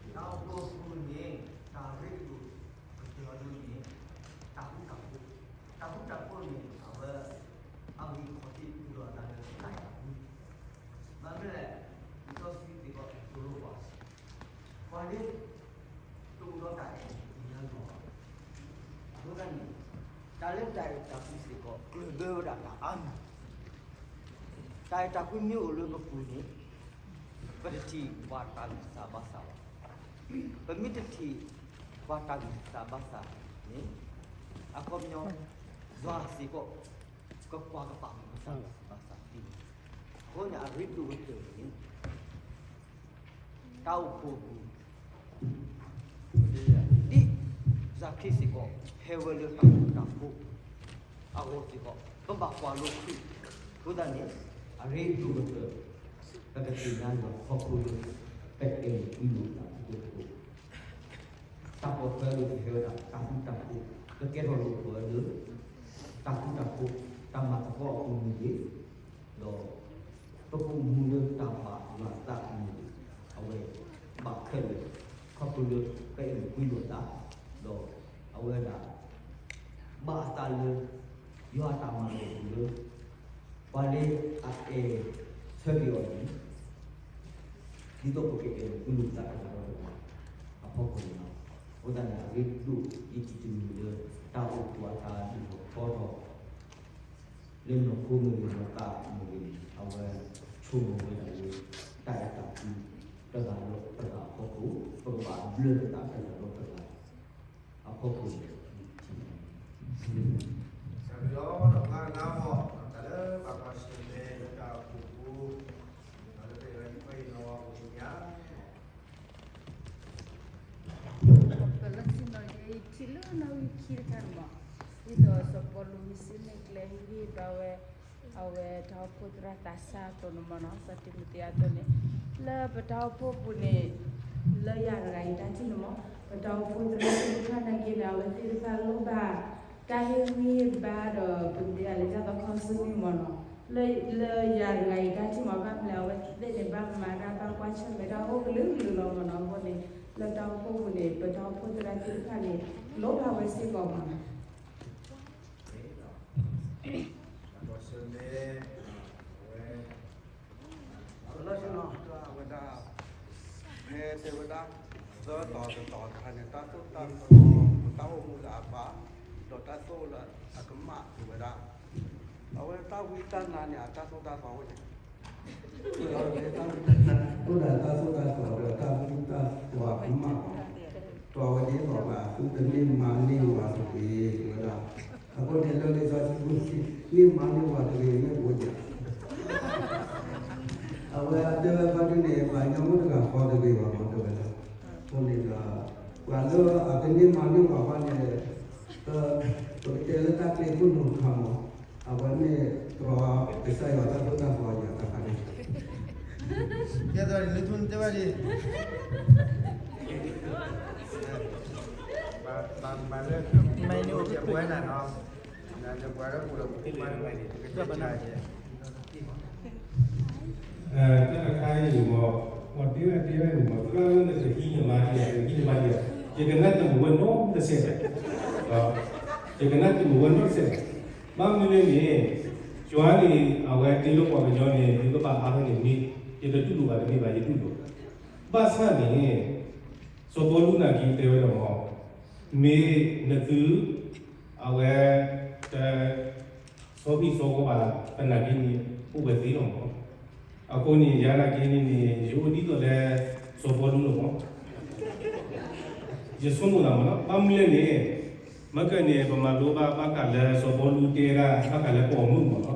အဲၣ်တၢ်ကွံ, ဘၣ်မနုၤလဲၣ်, လံာ်စီဆှံစ့ၢ်ကီးသိၣ်လိပှၤ ပှၤလၢ တအိၣ်ဒီးတၢ်အဲၣ်တၢ်ကွံလၢအဂီၢ်ဘၣ်. အဃိသတးန့ၣ် တၢ်လၢတၢ်အဲၣ်တၢ်ကွံစ့ၢ်ကီး ကျၢၢ်ဘၢဝဲဒၣ်တၢ်အါမံၤ. တၢ်အဲၣ်တၢ်ကွံမ့ၢ်အိၣ်လၢပပူၤန့ၣ် ပတထံၣ်ပှၤတၢ်ဂံၢ်စၢ်ဘါစၢ်ဘၣ်. ပမ့ၢ်တထံၣ်ပှၤတၢ်ဂံၢ်စၢ်ဘါစၢ်န့ၣ် အခီပညီ ယွၤစ့ၢ်ကီး ကကွၢ်ကပာ်မုၢ်ပတၢ်ဂံၢ်စၢ်ဘါစၢ်သ့န့ၣ် အဃိန့ၣ် အရ့ဒိၣ်ကတၢၢ်န့ၣ် တၢ်အိၣ်ဖှိၣ်ပူၤ ဒ်စၢ်ခရံာ်စ့ၢ်ကီး ဟဲဝဲလၢတၢ်ဃူတၢ်ဖိးအဂီၢ်စ့ၢ်ကီး ပဘၣ်ကွၢ်လိခရံာ်. အဃိသတးန့ၣ် အရ့ဒိၣ်ကတၢၢ် ပကသ့ၣ်ညါလီၤခီဖျိလၢ ပအဲၣ်ကွံလိာ်သးတၢ်အိၣ်ဖှိၣ် တၢ်ပိာ်ထွဲလၢကဟဲဝဲဒၣ်တၢ်ဃူတၢ်ဖိး, ကကဲထီၣ်လိာ်ပှၤလၢ တၢ်ဃူတၢ်ဖိး, တၢ်မၤသကိးအပူၤမ့ၢ်ဂ့ၤ, ဒီး ပကအိၣ်မူလၢတၢ်ဘၣ်ယွၤအသးအပူၤမ့ၢ်ဂ့ၤ, အဝဲဘၣ်ခဲလၢာ် ခီဖျိလၢပအဲၣ်လိာ်ကွံလိာ်သး, ဒီးအဝဲဒၣ် ဘၣ်အသးလၢ ယွၤအတၢ်မၤလိာ်ပူၤလၢ ပှၤလၢအအဲၣ်ဆၢက့ၤအီၤန့ၣ် ဒ်သိးပကအဲၣ်လိာ်ကွံလိာ်သးတဂၤဒီးတဂၤအဖီခိၣ်န့ၣ်လီၤ. အဃိသတးန့ၣ် အရ့ဒိၣ်ယံာ်တမံၤလၢ တၢ်အိၣ်ဖှိၣ်အတၢ်ဒုးထီၣ်ထီထီၣ် လၢနီၢ်ခိမ့ၢ်ဂ့ၤ နီၢ်သးမ့ၢ်ဂ့ၤန့ၣ် အဝဲဆိကမိၣ်ဝဲဒၣ်လၢ တၢ်အဲၣ်တၢ်ကွံတဂၤဒီးတဂၤအဖီခိၣ် ပကဘၣ်ဘျၢသးတဂၤဒီးတဂၤအဖီခိၣ်န့ၣ် စံးဘျုးလီၤ ဒီးပှၤအါဂီၢ် တၢ်လၢဘၣ်ကွၢ်ဆၢၣ်မဲာ်လၢတၢ်အိၣ်ဖှိၣ်ပူၤ ဒီးလၢပအဲၣ်လီၤအံၤ ပှၤအံၤလီၤ ပသ့ၣ်ညါ ပလၢဆ့ၣ်နီၤ ယထံၣ်လၢနီၣ်ဂံၢ်ခံတခါန့ၣ်မး, ဒ်သိးစီၤပီလူးမ့ၢ်စံးန့ၣ် ကျဲဟ့ၣ်ဂံၢ်ဘါဝဲ အဝဲတၢ်အိၣ်ဖှိၣ်သရၣ်သးစၢ်အသိးန့ၣ်မးနီၤ, စီၤတံၤမသ့းအသိးန့ၣ်, လၢပတၢ်အိၣ်ဖှိၣ်ပူၤန့ၣ် လၢယၤတဂၤအံၤတၢ်ထံၣ်န့ၣ်မး, ပတၢ်အိၣ်ဖှိၣ်သရၣ်သ့ၣ်တဖၣ်နာ်က့န့ၣ် အဝဲသ့ၣ်တဖၣ်လိၣ်ဘၣ် တၢ်ဟ့ၣ်ဂံၢ်ဟ့ၣ်ဘါဒီး ပကတဲဒ်လဲၣ် တၢ်သးခီဆူၣ်န့ၣ်မးနီၤ, လၢယၤတဂၤအံၤတၢ်ထံၣ်မး ဘၣ်မနုၤလဲၣ် အဝဲသ့ၣ်န့ၣ် ဘၣ်မၤတၢ် ဘၣ်ကွၢ်ဆၢၣ်မဲာ်တၢ်အိၣ်ကလုာ်ကလုာ်လီၤမးနီၤ, အဃိန့ၣ် လၢတၢ်အိၣ်ဖှိၣ်ပူၤန့ၣ် ပတၢ်အိၣ်ဖှိၣ်သရၣ်သ့ၣ်တဖၣ်န့ၣ် လိၣ်ဘၣ်ဝဲစ့ၢ်ကီးမးနီၤ တၢ်ကွၢ်ဆၢၣ်မဲာ် အဝဲ လၢဆ့ၣ်နီၤ အဝဲဒၣ် ဖဲတဲဝဲဒၣ် သၢတီၤတတီၤတခါန့ၣ် တၢ်သိၣ်တၢ်သီ တၢ်အိၣ်မူလၢအဘၣ် ဒီးတၢ်သိၣ်လၢအကမၣ်ဝဲဒၣ် အဝဲတၢ်ဝံတၢ်နါန့ၣ် အတၢ်သိၣ်တၢ်သီဝဲန့ၣ် အဝဲတၢ်ဝံတၢ်နါ အိၣ်ဒီးတၢ်သိၣ်တၢ်သီဒီးတၢ်ဝံတၢ်သီအကမၣ် တီၢ်ဝဲဒ်သိးဘၣ် သုတန့ၢ်မါန့ၢ်ဝၤတဂ့ၤ တဲဝဲဒၣ်. အဃိန့ၣ် လၢလံာ်စီဆှံပူၤန့ၣ် န့ၢ်မါန့ၢ်ဝၤတဂ့ၤ မ့ၢ်အိၣ်ယၤ အဝဲတဲဝဲဘၣ်ဒ်န့ၣ် ပှၤကညီမုၣ်တဂၤဃီတဂ့ၤဘၣ်မး တဲဝဲဒၣ်. အဃိန့ၣ်ဒီး ပှၤလၢအကန့ၢ်မါန့ၢ်ဝၤဘၣ်န့ၣ် ပကတဲလၢတၢ်ကျဲခိၣ်နူာ်တခါမး အဝဲမ့ၢ်တြီကစၢ်ယွၤတၢ်သိၣ်တၢ်သီယၤတခါန့ၣ် ကဲသိးလၢထူၣ်တဲဝဲဒ် ဘၣ်မၤလၢ မ့ၢ်န့ၣ်အိၣ်ကဲပှဲၤနၤနီၤ နပှဲၤလၢပူၤလီၤပူၤမၤလၢ ကဲပှဲၤနၤ တၢ်တခါအံၤမ့ၢ် မ့ၢ်တဲဝဲတဲဝဲန့ၣ်မ့ၢ် သရၣ်လၢနကဟံးနမါဒံး နကဟံးနမါဒံး ယကနၣ်တမုာ်ဝဲနီတစဲးဘၣ် ယကနၣ်တမုာ်ဝဲနီတစဲးဘၣ်. ဘၣ်မနုၤလဲၣ်န့ၣ် ယွၤန့ၣ် အဝဲတ့လီၤပှၤကညီန့ၣ် သုကဘၣ်ဟးထီၣ်န့ၣ်မ့ၢ် ယတတူၢ်လိာ်ဘၣ်တမ့ၢ်ဘၣ် ယတူၢ်လိာ်ဘၣ်. ဘၣ်ဆၣ်န့ၣ် စီၤပီလူးနာ်က့တဲဝဲဒၣ်မ့ၢ် မ့ၢ်နသု အဝဲ တ ဆီဟံၣ်ဆီဃီဘၣ်သနာ်က့န့ၣ် အိၣ်ဝဲသ့လီၤမ့ၢ်. အဃိန့ၣ် ယၤနာ်က့န့ၣ်န့ၣ် ယအိၣ်ဒ်သိးလၢ စီၤပီလူးလီၤမ့ၢ်. ယဆိကမိၣ်သးမ့ၢ်နီၤ ဘၣ်မနုၤလဲၣ်န့ၣ် မ့ၢ်ကဲန့ၣ် ပမၤလိဘၣ်ဘၣ်ဃးလၢစီၤပီလူးတဲဒၣ် ဘၣ်ဃးလၢပိာ်မုၣ်မ့ၢ်နီၤ.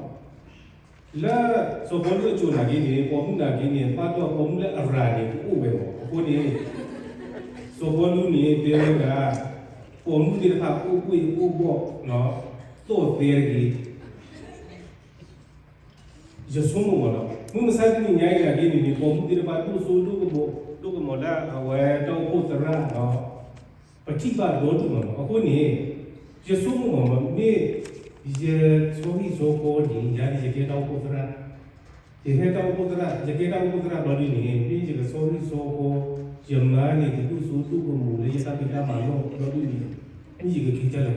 လၢစီၤပီလူးအစိၤနာ်က့န့ၣ် ပိာ်မုၣ်နာ်က့န့ၣ် ဘၣ်ဒီးပိာ်မုၣ်လၢအရၤန့ၣ် ကအိၣ်ဝဲမ့ၢ်. အဃိန့ၣ် စီၤပီလူးန့ၣ် တဲဝဲဒၣ် ပိာ်မုၣ်သ့ၣ်တဖၣ်အိၣ်ဘှံးအိၣ်ဘှီၣ် သိၣ်သဲတဂ့ၤ ယဆိကမိၣ်မ့ၢ်နီၤ မုၢ်မဆါတနံၤညါအံၤနာ်က့န့ၣ်န့ၣ် ပိာ်မုၣ်သ့ၣ်တဖၣ်ဒိၣ်စိဒိၣ်ကမီၤ ဒိၣ်ကမီၤလၢအဝဲတၢ်အိၣ်ဖှိၣ်သရၣ်ဒီး ပထံၣ်ဘၣ်ဒီဒူၣ်မ့ၢ်နီၤ. အဃိန့ၣ် ယဆိကမိၣ်မ့ၢ်နီၤ မ့ၢ်ယဆီဟံၣ်ဆီဃီန့ၣ် ယၤန့ၣ်ယကဲတၢ်အိၣ်ဖှိၣ်သရၣ် ယဟဲတၢ်အိၣ်ဖှိၣ်သရၣ် ယကဲတၢ်အိၣ်ဖှိၣ်သရၣ်ဘျီဒ်န့ၣ် မ့ၢ်ယကဆီဟံၣ်ဆီဃီ ယမါန့ၣ် ကဒိၣ်စိဒိၣ်ကမီၤလၢယတၢ်ဖံးတၢ်မၤလီၢ်ဘျီဒ်န့ၣ် မ့ၢ်ယကက့ၤကၢ်လဲၤခီလီၤ.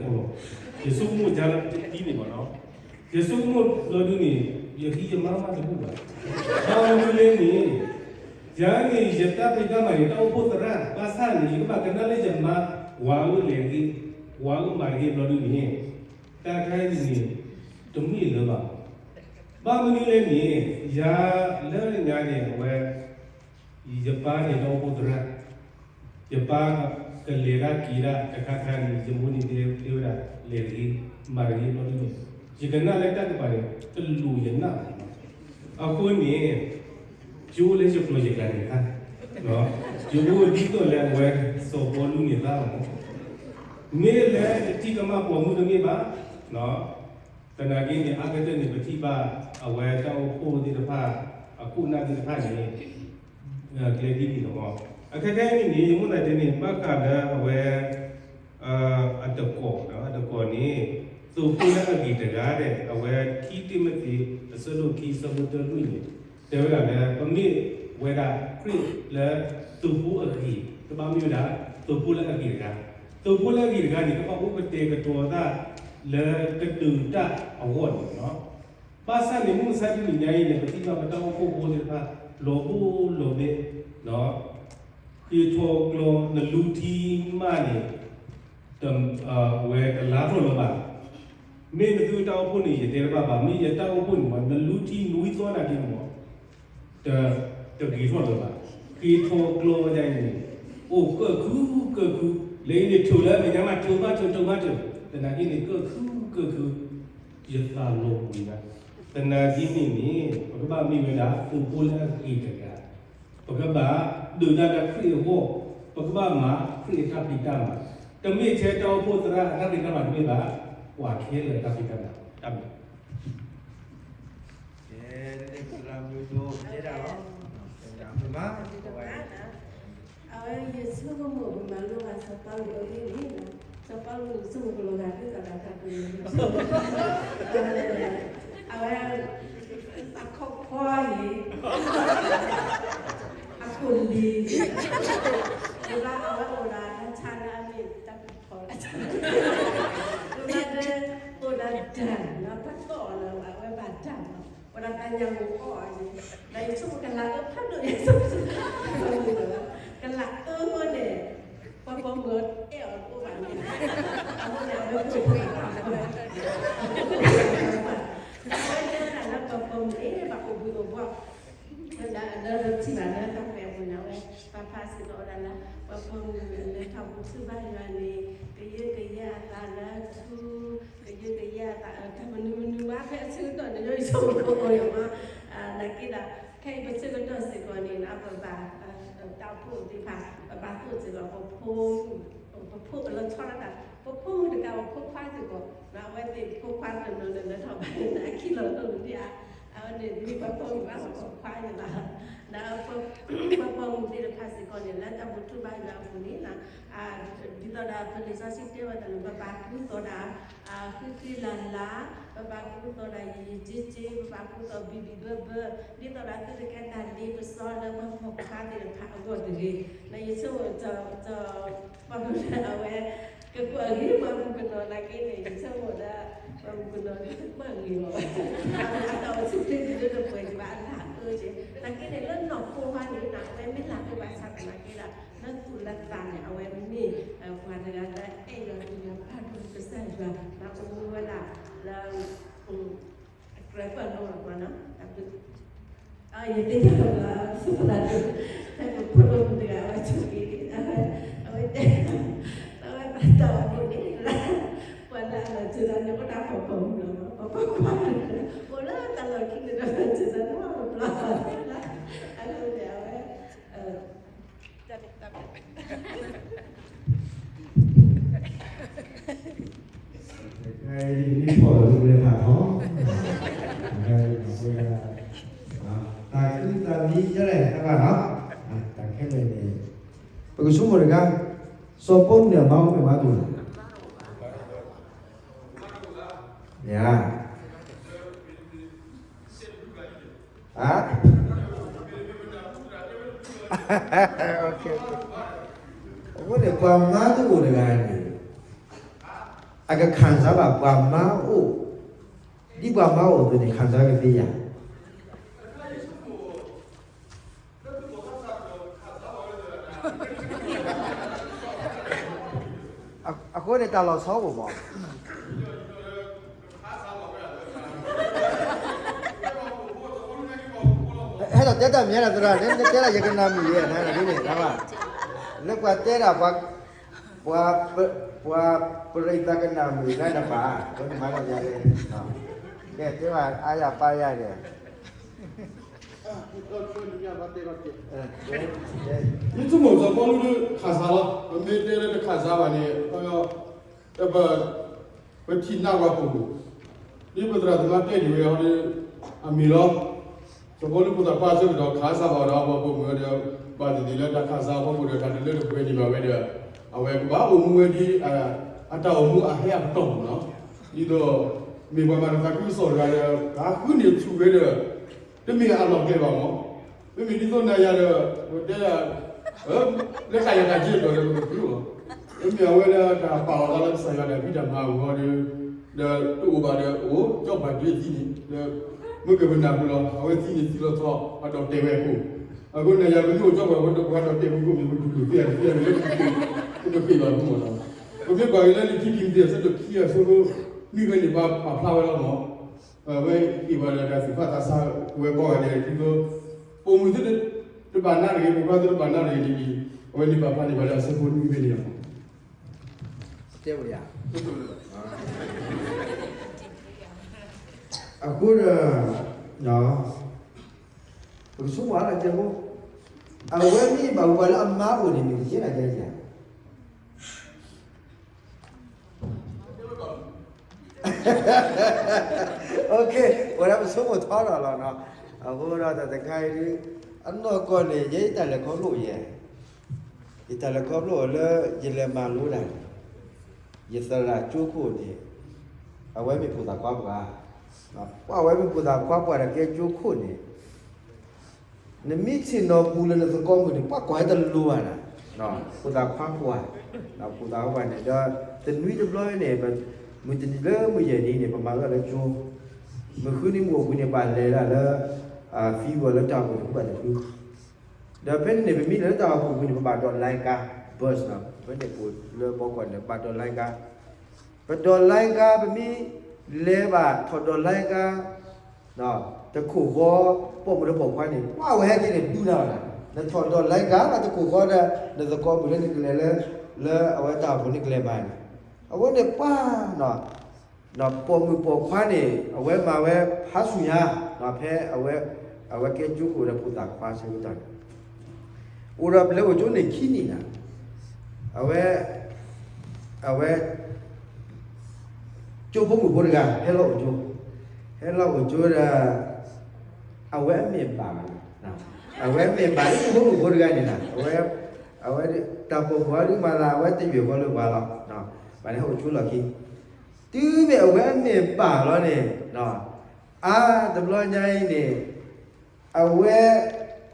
ယဆိကမိၣ်ဒ်န့ၣ်မ့ၢ်နီၤ ယဆိကမိၣ်ဘျီဒ်န့ၣ် ယဟံးယမါမးတဘူၣ်ဘၣ်. ဘၣ်မနုၤလဲၣ်န့ၣ် ယၤန့ၣ် ယတၢ်ဖံးတၢ်မၤန့ၣ် တၢ်အိၣ်ဖှိၣ်သရၣ် ဘၣ်ဆၣ်န့ၣ် ယကဘၣ်ကနၣ်လၢယမါ ဝၤအၢလဲၤဂ့ၤ ဝၤအၢမၤတဂ့ၤဘျီဒ်န့ၣ် တၢ်တခါအံၤန့ၣ် တမ့ၢ်လၢၤဘၣ်. ဘၣ်မနုၤလဲၣ်န့ၣ် ယၤလၢညါန့ၣ် အဝဲ ယပၢ်န့ၣ်တၢ်အိၣ်ဖှိၣ်သရၣ် ယပၢ်ကလဲၤတၢ်က့ၤတၢ်တခါခါန့ၣ် ယမိၢ်န့ၣ်တဲဝဲဒၣ် လဲၤတဂ့ၤ မၤတဂ့ၤဘျီဒ်န့ၣ် ယကနၣ်လၢတၢ်ကပၤန့ၣ် တလိၣ်ယနၢ်ဘၣ်. အဃိန့ၣ် ယအိၣ်လၢယကျိၤယကျဲန့ၣ်သၣ်, ယအိၣ်ဒ်သိးလၢအဝဲစီၤပီလူးန့ၣ်သၣ်လီၤ. မ့ၢ်လၢတထံၣ်ကမၣ်ပိာ်မုၣ်တမ့ၢ်ဘၣ်. သနာ်က့န့ၣ် အါကတၢၢ်န့ၣ် ပထံၣ်ဘၣ်အဝဲတၢ်အိၣ်ဖှိၣ်သ့ၣ်တဖၣ် အခိၣ်အနၢ်သ့ၣ်တဖၣ်န့ၣ် ကျဲဒ်န့ၣ်လီၤ. အခဲခဲအံၤန့ၣ်န့ၣ် ယမိၢ်သးတဲန့ၣ် ဘၣ်ဃးလၢအဝဲ အတကိး, အတကိးန့ၣ် သိဖိလၢအဂ့ၤတဂၤဒဲး အဝဲခံတံၤမသ့း အဆၢဒိၣ်ခံဆၢဖိတၢလွံၢ်န့ၣ် တဲဝဲဒၣ်လၢ ပမ့ၢ်ဝဲဒၣ်ခရံာ်လၢသိဖိအဂ့ၤ, ကဘၣ်မ့ၢ်ဝဲဒၣ် သိဖိလၢအဂ့ၤတဂၤ, သိဖိလၢအဂ့ၤတဂၤန့ၣ် ကဘၣ်အိၣ်ကတဲာ်ကတီၤသးလၢကဒုးတၢ်အဂီၢ်န့ၣ်လီၤ. ဘၣ်ဆၣ်န့ၣ် မုၢ်မဆါတနံၤညါအံၤန့ၣ် ပထံၣ်ဘၣ်ပတၢ်အိၣ်ဖှိၣ်ဖိသ့ၣ်တဖၣ် လီၤဘိလီၤဘ့ၣ်, ဃ့ထီၣ်ကျီ နလူထံမးန့ၣ် အဝဲတလါထီၣ်လၢၤဘၣ်. မ့ၢ်နသုတၢ်အိၣ်ဖှိၣ်န့ၣ် ယတဲတဘၣ်ဘၣ်, မ့ၢ်ယတၢ်အိၣ်ဖှိၣ်န့ၣ် နလူထံနွံသီနၤဒ်န့ၣ်မး တဂ့ၤထီၣ်လၢၤဘၣ်. ဃ့ထီၣ်ကျီဒ်အံၤန့ၣ် အိၣ်ကၢၣ်ခုကၢၣ်ခု, လၢအံၤန့ၣ် ထုးလၢမဲာ်ညါမး ထုးမးထုး ထုးမးထုး, သနာ်က့န့ၣ် ကၢၣ်ခုကၢၣ်ခု, ယသးလီၤပူၤညါ, သနာ်က့န့ၣ်န့ၣ် ပကဘၣ်မ့ၢ်ဝဲဒၣ် သိဖိလၢအဂ့ၤတဂၤ ပကဘၣ်ဒုးတၢ်လၢခရံာ်အဂီၢ်, ပကဘၣ်မၤခရံာ်အတၢ်ဖံးတၢ်မၤ, တမ့ၢ်ထဲတၢ်အိၣ်ဖှိၣ်သရၣ်အတၢ်ဖံးတၢ်မၤတမ့ၢ်ဘၣ်, ပှၤခဲလၢာ်အတၢ်ဖံးတၢ်မၤ, တၢ်မၤ ကဲ, တသရၣ်မုၣ်ဒိၣ်တဲဒၣ်လီၤ, မ့ၢ်မး, အဝဲယဆိကမိၣ်ကမၤလိဘၣ်စီၤပီလူးအဂ့ၢ်န့ၣ်, စီၤပီလူးဆိကမိၣ်ကလီၤဂာ်ဒ်သိးဒီးတၢ်ပူၤန့ၣ်, အဝဲ အခီၣ်ခွါအံၤ, အခိၣ်လံၤ, အဝဲအိၣ်ဒီးတၢ်ဆါလၢအမ့ၢ်တၢ်ပူၤဖီ, အဝဲအိၣ်ဒီးတၢ်, ပှၤသီၣ်အီၤလၢအဝဲဘၣ်တၢ်လီၤ, ပှၤဒီးတၢ်ညၣ်ဂိၢ်အီၣ်အီၤန့ၣ်, ဒီးယဆိကမိၣ်ကလၤအၢဖးဒိၣ်ယဲ, ကလၤအၢအဃိန့ၣ် ပှၤပိာ်မုၣ်အဲၣ်အီၤတအိၣ်ဘၣ်န့ၣ်, အဃိန့ၣ် အဝဲပိာ်မုၣ်, အဝဲတဲဒၣ်လၢပှၤပိာ်မုၣ်န့ၣ် ဘၣ်အိၣ်ဘှံးအိၣ်ဘှီၣ်, ဒီးလၢပထံၣ်ဘၣ်လၢတၢ်ကွဲးအပူၤန့ၣ် အဝဲ ပာ်ဖျါစ့ၢ်ကီးဝဲဒၣ်လၢ ပှၤပိာ်မုၣ်လၢထီၣ်ပူၤထူဘါယွၤန့ၣ် ကယၢကယဲအသးလၢထူ, ကယၢကယဲအသး တၢ်မနုၤမနုၤဘၣ် ဖဲအဆၢကတီၢ်န့ၣ် ယဆိကမိၣ်ကအိၣ်ယမး, နာ်က့ဒီး ခဲအံၤပဆၢကတီၢ်စ့ၢ်ကီးန့ၣ် ပဘၣ် တၢ်အိၣ်ဖှိၣ်သ့ၣ်တဖၣ် ပဘၣ်သိၣ်စ့ၢ်ကီး ပဖိ, ပဖိလီၤဆီဒၣ်တၢ် ပဖိမုၣ်တဂၤအဖိခွါစ့ၢ်ကီး, အဝဲသ့ၣ်ဖိခွါတနီၤန့ၣ် လၢထီၣ်ဘါန့ၣ် အခံလီၤဒိၣ်န့ၣ် အဝဲန့ၣ် မ့ၢ်ပှၤပိာ်မုၣ်ဘၣ် ပှၤပိာ်ခွါန့ၣ်ဘၣ်, ဒီးပှၤပိာ်မုၣ်သ့ၣ်တဖၣ်စ့ၢ်ကီးန့ၣ် လၢတၢ်ဘူၣ်ထူဘါယွၤအပူၤန့ၣ် ဒ်သိးဒီးပလံာ်စီဆှံတဲဝဲဒၣ်န့ၣ် ပဘၣ်ကူသိးဒၣ် ဃံဃံလၤလၤ, ပဘၣ်ကူသိးဒၣ်ယံာ်ယံာ်က့က့, ပဘၣ်ကူသိးဘံၣ်ဘံၣ်ဘၢဘၢ, ဒ်သိးဒီးသုတကဲတၢ်လ့ပစီလၢပှၤပိာ်ခွါသ့ၣ်တဖၣ်အဂီၢ်တဂ့ၤ, ဒီးယဆိကမိၣ် ပှၤမုၣ်အဝဲ ကကွၢ်ဂ့ၤ ပှၤမုၣ်ကနီၤနာ်က့န့ၣ် ယဆိကမိၣ်ဒီး ပှၤမုၣ်ကနီၤကွၢ်ဂ့ၤလီၤ, အတၢ်အိၣ်ဆူၣ်ချ့ဒ်လၢတပှဲၤကဘၣ်အလၢအအၢက့, နာ်က့န့ၣ် လၢနီၢ်ခိခွါန့ၣ် အဝဲမ့ၢ်လၢကဘၣ်ဆၣ်သနာ်က့ဒီး လၢသူၣ်လၢသးန့ၣ် အဝဲမ့ၢ် ပှၤတဂၤလၢအဲၣ်ယွၤ သူၣ်ယွၤ ပာ်ဒိၣ်ကစၢ်ယွၤ ဒီးအိၣ်မူဝဲဒၣ်လၢ ကြၢးပၢၢ်လိလီၤပှၤနီၤ, ယသ့ၣ်ညါလီၤပှၤ စူၢ်ပသးဒိၣ်, ဖဲပဖိဒိၣ်မုၣ်တဂၤ အဝဲဆိၣ်ဂ့ၤ အဝဲတဲ အဝဲဘၣ်တၢ်အိၣ်ဖှိၣ်န့ၣ် ပှၤလၢအလီၤစၢၤသးန့ၣ် အိၣ်ဒၣ်ပှၤပိာ်မုၣ်လီၤ, ပှၤပိာ်ခွါန့ၣ် အိၣ်လၢတၢ်လီၢ်ခံန့ၣ်ဒီး လီၤစၢၤသးန့ၣ် အိၣ်တဘျီဘၣ်, အဃိန့ၣ် အဝဲ တၢ်န့ၣ် တၢ်န့ၣ် နံၣ်ဖီၣ်လီၤလၢပျဲၢ်ဖးထီ, တၢ်ကူတၢ်မံဒ်လဲၣ်တဘၣ်နီၤ, တၢ်ခဲလၢာ်န့ၣ် ပကဆိကမိၣ်တခါ, စီၤပီလူးန့ၣ် အမါအိၣ်မ့ၢ်မါတအိၣ်, ယၤ အ အဃိန့ၣ် ပှၤမါတအိၣ်တဂၤန့ၣ် အကခၣ်စၢ်ဘၣ်ပှၤမါအိၣ်, ဒ်ပှၤမါအိၣ်အသိးန့ၣ် ခၣ်စၢ်ကသ့ယၤ အဃိန့ၣ် တၢ်လီၤဆီအိၣ်မး, ဟဲဒီးတဲတၢ်မံၤဒၣ်သရၣ်, နတဲဒၣ်ယကနၣ်မုာ်ယဲၢ်နၤန့ၣ်, လၢပှၤတဲဒၣ်, ပှၤ, ပှၤပရံးသးကနၣ်မုာ်လၢနပၢ်, ပနမၤတၢ်ယၤလဲၣ်, ကဲတဲဘၣ်အါယၤပါယၤန့ၣ် မ့ၢ်ဆိကမိၣ်စီၤပီလူးခးစးလီၤ, ပမ့ၢ်တဲလၢတခးစးဘၣ်န့ၣ်, ပ ပထံၣ်နးကွၢ်ပူၤ, ဒ်ပသရၣ်သမါတဲဒ်ဝဲအီၤဒီး, အမ့ၢ်လီၤ. စီၤပီလူးဖိသၣ်ခွါအဆၢကတီၢ်ခးစးဘၣ်ဒီးအပှၤပိာ်မုၣ်ဝဲဒီး, ဘၣ်သ့ၣ်သ့ၣ်လၢတၢ်ခးစးအဖီခိၣ်ဒီး တၢ်တလၢတပှဲၤန့ၣ်ဘၣ်ဝဲဒီး, အဝဲကဘၣ်အိၣ်မူဝဲဒ် အတၢ်အိၣ်မူအဟဲအပတီၢ်မ့ၢ်နီၤ, ဒ်သိး မ့ၢ်ပှၤမၤတၢ်သးခုကစီၣ်တဂၤဒီး ကဃုန့ၢ်ဆူၣ်ဝဲဒီး, တမ့ၢ်အလီၢ်ကျဲဘၣ်မ့ၢ် မ့မ့ၢ်ဒ်သိးနၤယၤဒီး ပတဲ လၢတၢ်ယၤတၢ်က့အတီၢ်ဒီးပကဃုလီၤ. မ့မ့ၢ်အဝဲလၢတၢ်ပာ်လီၤသးလၢကစၢ်ယွၤတၢ်ဖံးတၢ်မၤအဂီၢ်ဒီး, ဒီးတအိၣ်ဘၣ်ဒီးအိၣ် ကၠီဘၣ်ဒ့သံန့ၣ်ဒီး, မ့ၢ်ကပနၢ်ပူၤလီၤ အဝဲသံန့ၣ်သံလီၤဆီ အတီၢ်တဲာ်ဝဲအဃိ, အဃိနၤယၤပမ့ၢ်အိၣ်ကၠီဘၣ်ဝဲဒီး ပှၤတီၢ်တဲာ်ပူၤကိးမ့ၢ်ပတူၢ်လိာ်သ့ အတသ့အမ့ၢ်လၢ ပတဃ့ဘၣ်မ့ၢ်လီၤ. ပမ့ၢ်ကွၢ်က့ၤလၢလံာ်ခံတံၤမသ့း အဆၢဒိၣ်ခံ အဆၢဖိနွံဖဲန့ၣ် ပာ်ဖျါဝဲလီၤမ့ၢ် အဝဲဟ့ၣ်ပှၤဒီးတၢ်သူၣ်ဖးသးဆးဝဲကိးဂၤဒဲး ဒ်သိး ပိာ်မုၣ်သ့ၣ်တဖၣ်နးတဂ့ၤ ပိာ်ခွါသ့ၣ်တဖၣ်နးတဂ့ၤန့ၣ်, အဝဲန့ၣ်ပာ်ဖျါန့ၢ်ပှၤလၢအဆၢဖိနွံဖဲန့ၣ်လီၤ. တဲဝဲယၤ အဃိဒီး ပကဆိကမိၣ်လၢကဲဖိ, အဝဲမ့ၢ်ဘၣ်ပှၤလၢအမါအိၣ်န့ၣ် မ့ၢ်ကကဲနၤကဲယၤ ဝဲဒၣ်ပဆိကမိၣ်ထီထီၣ်လီၤနီၤ. အဃိဒီးတၢ်တခါအံၤဒ် အနီၢ်ကီၢ်န့ၣ် ယဲယတၢ်လဲၤခီဖျိယဲ, ယတၢ်လဲၤခီဖျိအီၤလၢ ယလဲၤမၤလိတၢ်န့ၣ်, ယသရၣ်ကၠိခိၣ်န့ၣ် အဝဲမ့ၢ်ဖိသၣ်ခွါပှၢ်, ပှၤအဝဲမ့ၢ်ဖိသၣ်ခွါပှၢ်ဒီးကဲကၠိခိၣ်န့ၣ် နမ့ၢ်ဆ့ၣ်နီၤပူၤလၢနသကိးမုၣ်န့ၣ် ပှၤကွၢ်ဝဲတလိၤဘၣ်နၤ, ဖိသၣ်ခွါပှၢ်, ဖိသၣ်ခွါပှၢ်န့ၣ်ဒီး တနွံတဘျီန့ၣ် မုၢ်တနံၤလၢမုၢ်ယဲၢ်နံၤန့ၣ် ပမၤလိလၢကၠိ, မုၢ်ဃုနံၤမုၢ်အိၣ်ဘှံးန့ၣ် ပလဲၤဒၣ်လၢ ဖံဝဲလၢတၢ်အိၣ်ဖှိၣ်တဖုဘၣ်တဖု, ဒီးဖဲန့ၣ်န့ၣ် ပမ့ၢ်လဲၤလၢတၢ်အိၣ်ဖှိၣ်ပူၤန့ၣ် ပဘၣ်ဒိး line ကါ bus နီၤ, ဖဲန့ၣ်ပအိၣ်လၢဘီကီၢ်န့ၣ် ပဘၣ်ဒိး line ကါ ပဒိး line ကါ ပမ့ၢ်လဲၤဘၣ်ထီၣ်ဒိး line ကါ တခိၣ်ဃီ ပိာ်မုၣ်ဒီးပိာ်ခွါန့ၣ် ပှၤဝဲဟဲက့ၤန့ၣ်ဒူနၤဘၣ်နၤ, နထီၣ်ဒိး line ကါ လၢတခိၣ်ဃီဒီး နသကိးမုၣ်လၢနကလဲၤလၢ လၢအဝဲတၢ်အိၣ်ဖှိၣ်နကလဲၤမၤန့ၣ်, အဃိန့ၣ်ပှၤ ပိာ်မုၣ်ပိာ်ခွါန့ၣ် အဝဲမၤဝဲဖးဆူၣ်ညါ ဖဲအဝဲ အဝဲကဲကၠိခိၣ်ဒီးဖိသၣ်ခွါဆၢကတီၢ်န့ၣ် အိၣ်ဒီးပလဲၤအိၣ်ကၠိန့ၣ်ခံနံၣ်နၤ, အဝဲ အဝဲ ကၠိဖိမုၣ်ဖိတဂၤ ဟဲလီၤအိၣ်ကၠိ, ဟဲလီၤအိၣ်ကၠိဒီး အဝဲအမဲာ်ဘၣ်, အဝဲအမဲာ်ဘၣ်လၢကၠိဖိမုၣ်ဖိတဂၤန့ၣ်နၤ, အဝဲ အဝဲ တၢ်ပိာ်မုၣ်အီၤဒုးမၤသး အဝဲတယွဲၢ်ဃီလၢပှၤလီၤ, ဘၣ်န့ၣ်ဟဲအိၣ်ကၠိလီၢ်ခံ, တုၤမ့ၢ်အဝဲအမဲာ်ဘၣ်လီၤန့ၣ် အါတဘျီညါအံၤန့ၣ် အဝဲ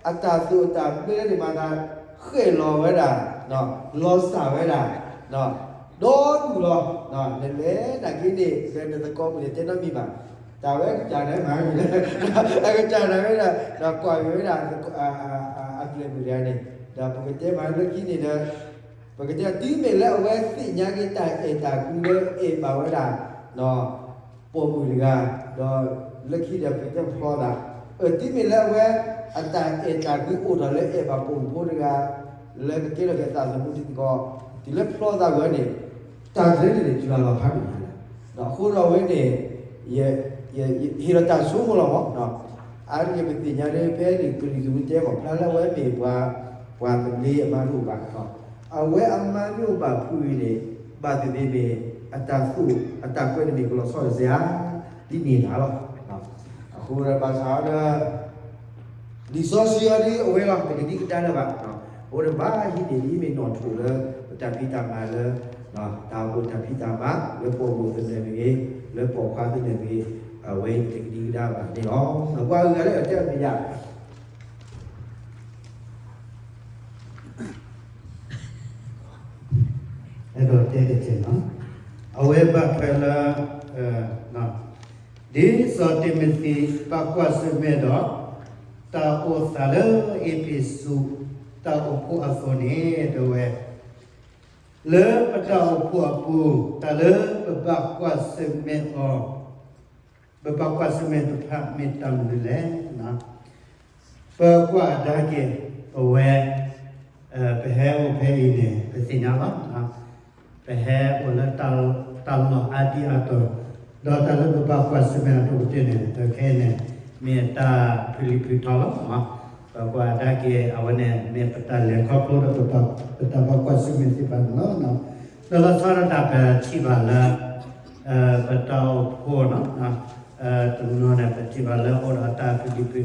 အတၢ်သိၣ်အတၢ်ဘျၢလၢန့ၣ်မၤသး ဃဲၣ်လီၤဝဲဒၣ်, လီၤစၢ်ဝဲဒၣ်, ဒီဒူၣ်လီၤ, နလဲၤနာ်က့န့ၣ် ဒီးနသကိးမုၣ်န့ၣ်တဲနီတမံၤဘၣ်, တၢ်ဝဲအကစၢ်န့ၣ်မၤမံၤလၢ အကစၢ်န့ၣ်ဝဲဒၣ် ဒီးကွၢ်က့ၤဝဲဒၣ် အပျဲၢ်မုၣ်တဂၤန့ၣ်, ဒီးပကတဲမၤလၢခံန့ၣ်ဒီး ပကတဲတုၤမ့ၢ်လၢအဝဲသ့ၣ်ညါက့ၤတၢ်အဲၣ်တၢ်ကွံလၢအဲၣ်ဘၣ်ဝဲဒၣ် ပိာ်မုၣ်တဂၤ, ဒီးလၢခံဒီးပကတဲဖျီသး, တုၤမ့ၢ်လၢအဝဲ အတၢ်အဲၣ်တၢ်ကွံအိၣ်ထီၣ်လၢအဲၣ်ဘၣ်ပိာ်မုၣ်ဖိတဂၤ, လၢကကဲထီၣ်က့ၤသးသမူတံၤသကိး, တုၤလၢဖျီသးဝဲန့ၣ်, တၢ်တြဲန့ၣ်န့ၣ် တုၤလီၤဖးဒိၣ်ညါလီၤ, ဒီးအဃိဒီးအဝဲန့ၣ် ဟ့ၣ်လီၤတၢ်ဆိကမိၣ်လီၤမး, အါတက့ၢ်ပသ့ၣ်ညါလၢဖဲန့ၣ် ကလံၤသူးတဲမး ဖျါလၢအဝဲမ့ၢ်ပှၤ ပှၤသဘျ့အမါတအိၣ်ဘၣ်, အဝဲအမါမ့ၢ်အိၣ်ဘၣ်ဖုးအံၤန့ၣ် ဘၣ်သ့ၣ်သ့ၣ်မ့ၢ် အတၢ်သူၣ် အတၢ်ကွဲးန့ၣ်မ့ၢ်ကလီၤဆီတစဲးဧါ, ဒ်န့ၣ်လီၤ. အဃိဒီးဘၣ်ဆၣ်ဒီး လံာ်စီဆှံအံၤဒ်အဝဲလီၤ တကဒံကဒါလၢၤဘၣ်, အဃိဒီးဘၣ်ဟံးန့ၢ်ဒ်မ့ၢ်နီၣ်ထိၣ်လၢ ပတၢ်ဖံးတၢ်မၤလၢ တၢ်အိၣ်ဖှိၣ်တၢ်ဖံးတၢ်မၤ လၢပိာ်မုၣ်သနၢၣ်မ့ၢ်ဂ့ၤ, လၢပိာ်ခွါသနၢၣ်မ့ၢ်ဂ့ၤ, အဝဲတကဒံကဒါဘၣ်န့ၣ်လီၤ. ပှၤဂုၤဂၤလၢအတဲအမဲာ်ညါ အဲၣ်ဒိးတဲတစဲးနီၤ, အဝဲဘၣ်ထွဲလၢ ဒ်စီၤတံၤမသ့း ဘၣ်ကွၢ်ဆၢၣ်မဲာ်ဒီး တၢ်အိၣ်သးလၢအ့းဖ့းစူး တၢ်အိၣ်ဖှိၣ်အသိးန့ၣ် တဲဝဲ လၢပတၢ်အိၣ်ဖှိၣ်အပူၤ တၢ်လၢပဘၣ်ကွၢ်ဆၢၣ်မဲာ်အီၤ ပဘၣ်ကွၢ်ဆၢၣ်မဲာ်တဖၣ်မ့ၢ်တၢ်မနုၤလဲၣ်. ပကွၢ်ကဒါက့ၤ ပဝဲ ပဟဲအိၣ်ဖဲအံၤန့ၣ် ပသ့ၣ်ညါလီၤ. ပဟဲအိၣ်လၢတၢ်လီၢ်အါဒံအါတီၤ, ဒီးတၢ်လၢပဘၣ်ကွၢ်ဆၢၣ်မဲာ်အဒိၣ်ကတၢၢ်န့ၣ် ခဲအံၤန့ၣ် မ့ၢ်တၢ်ဖုလံၤဖုထီလီၤ. ပကွၢ်ကဒါက့ၤ အဝဲန့ၣ်မ့ၢ်ပတၢ်လဲၤခီဖျိဒီး ပတၢ်ဘၣ်ကွၢ်ဆၢၣ်မဲာ်သ့ၣ်တဖၣ်န့ၣ်လီၤ. ဒီးလီၤဆီဒၣ်တၢ်ပထံၣ်ဘၣ်လၢ ပတၢ်အိၣ်ဖှိၣ်န့ၣ် တနီၤန့ၣ် ပထံၣ်ဘၣ်လၢအိၣ်ဒီးတၢ်ဖုလံၤဖုထီ,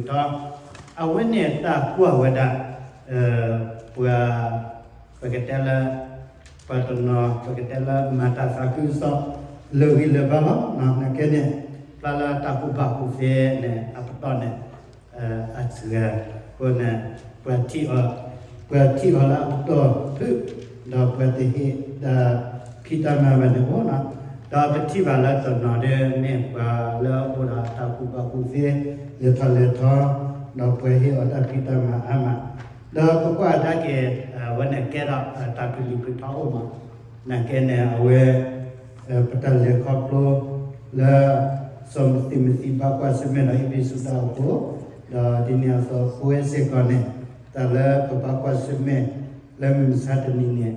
အဝဲန့ၣ်တၢ်ကွၢ်ဝဲဒၣ် ပှၤ ပကတဲလၢ ပှၤတနီၤ ပကတဲလၢမၤတၢ်သးခုကစီၣ် လၢာ်ဂံၢ်လၢာ်ဘါလီၤ. နာ်က့န့ၣ် ဖျါလၢတၢ်ကူၣ်ဘၣ်ကူၣ်သ့န့ၣ် အပတီၢ်န့ၣ် အစှၤအဃိန့ၣ် ပှၤထံၣ်အီၤ ပှၤထံၣ်အီၤလၢအပတီၢ်ဖုၣ် ဒီးပှၤတဟ့ၣ်တၢ်ဖံးတၢ်မၤဘၣ်န့ၣ်အိၣ်နီၤ. ဒီးပထံၣ်ဘၣ်လၢတနီၤဒ်မ့ၢ်ပှၤလၢအအိၣ်ဒီးတၢ်ကူၣ်ဘၣ်ကူၣ်သ့ လဲၤထီၣ်လဲၤထီ ဒီးပှၤဟ့ၣ်အီၤတၢ်ဖံးတၢ်မၤအါမး ဒီးပကွၢ်ကဒါက့ၤ အဝဲန့ၣ်ကဲထီၣ်တၢ်ဖုလံၤဖုထီအိၣ်မး. နာ်က့န့ၣ် အဝဲ ပတၢ်လဲၤခီဖျိလၢ စီၤမသံးမသံးဘၣ်ကွၢ်ဆၢၣ်မဲာ်ဒီး အ့းဖ့းစူးတၢ်အိၣ်ဖှိၣ်, ဒီးဒ်န့ၣ်အသိး ပဝဲစ့ၢ်ကီးန့ၣ် တၢ်လၢပဘၣ်ကွၢ်ဆၢၣ်မဲာ်လၢမုၢ်မဆါတနံၤန့ၣ်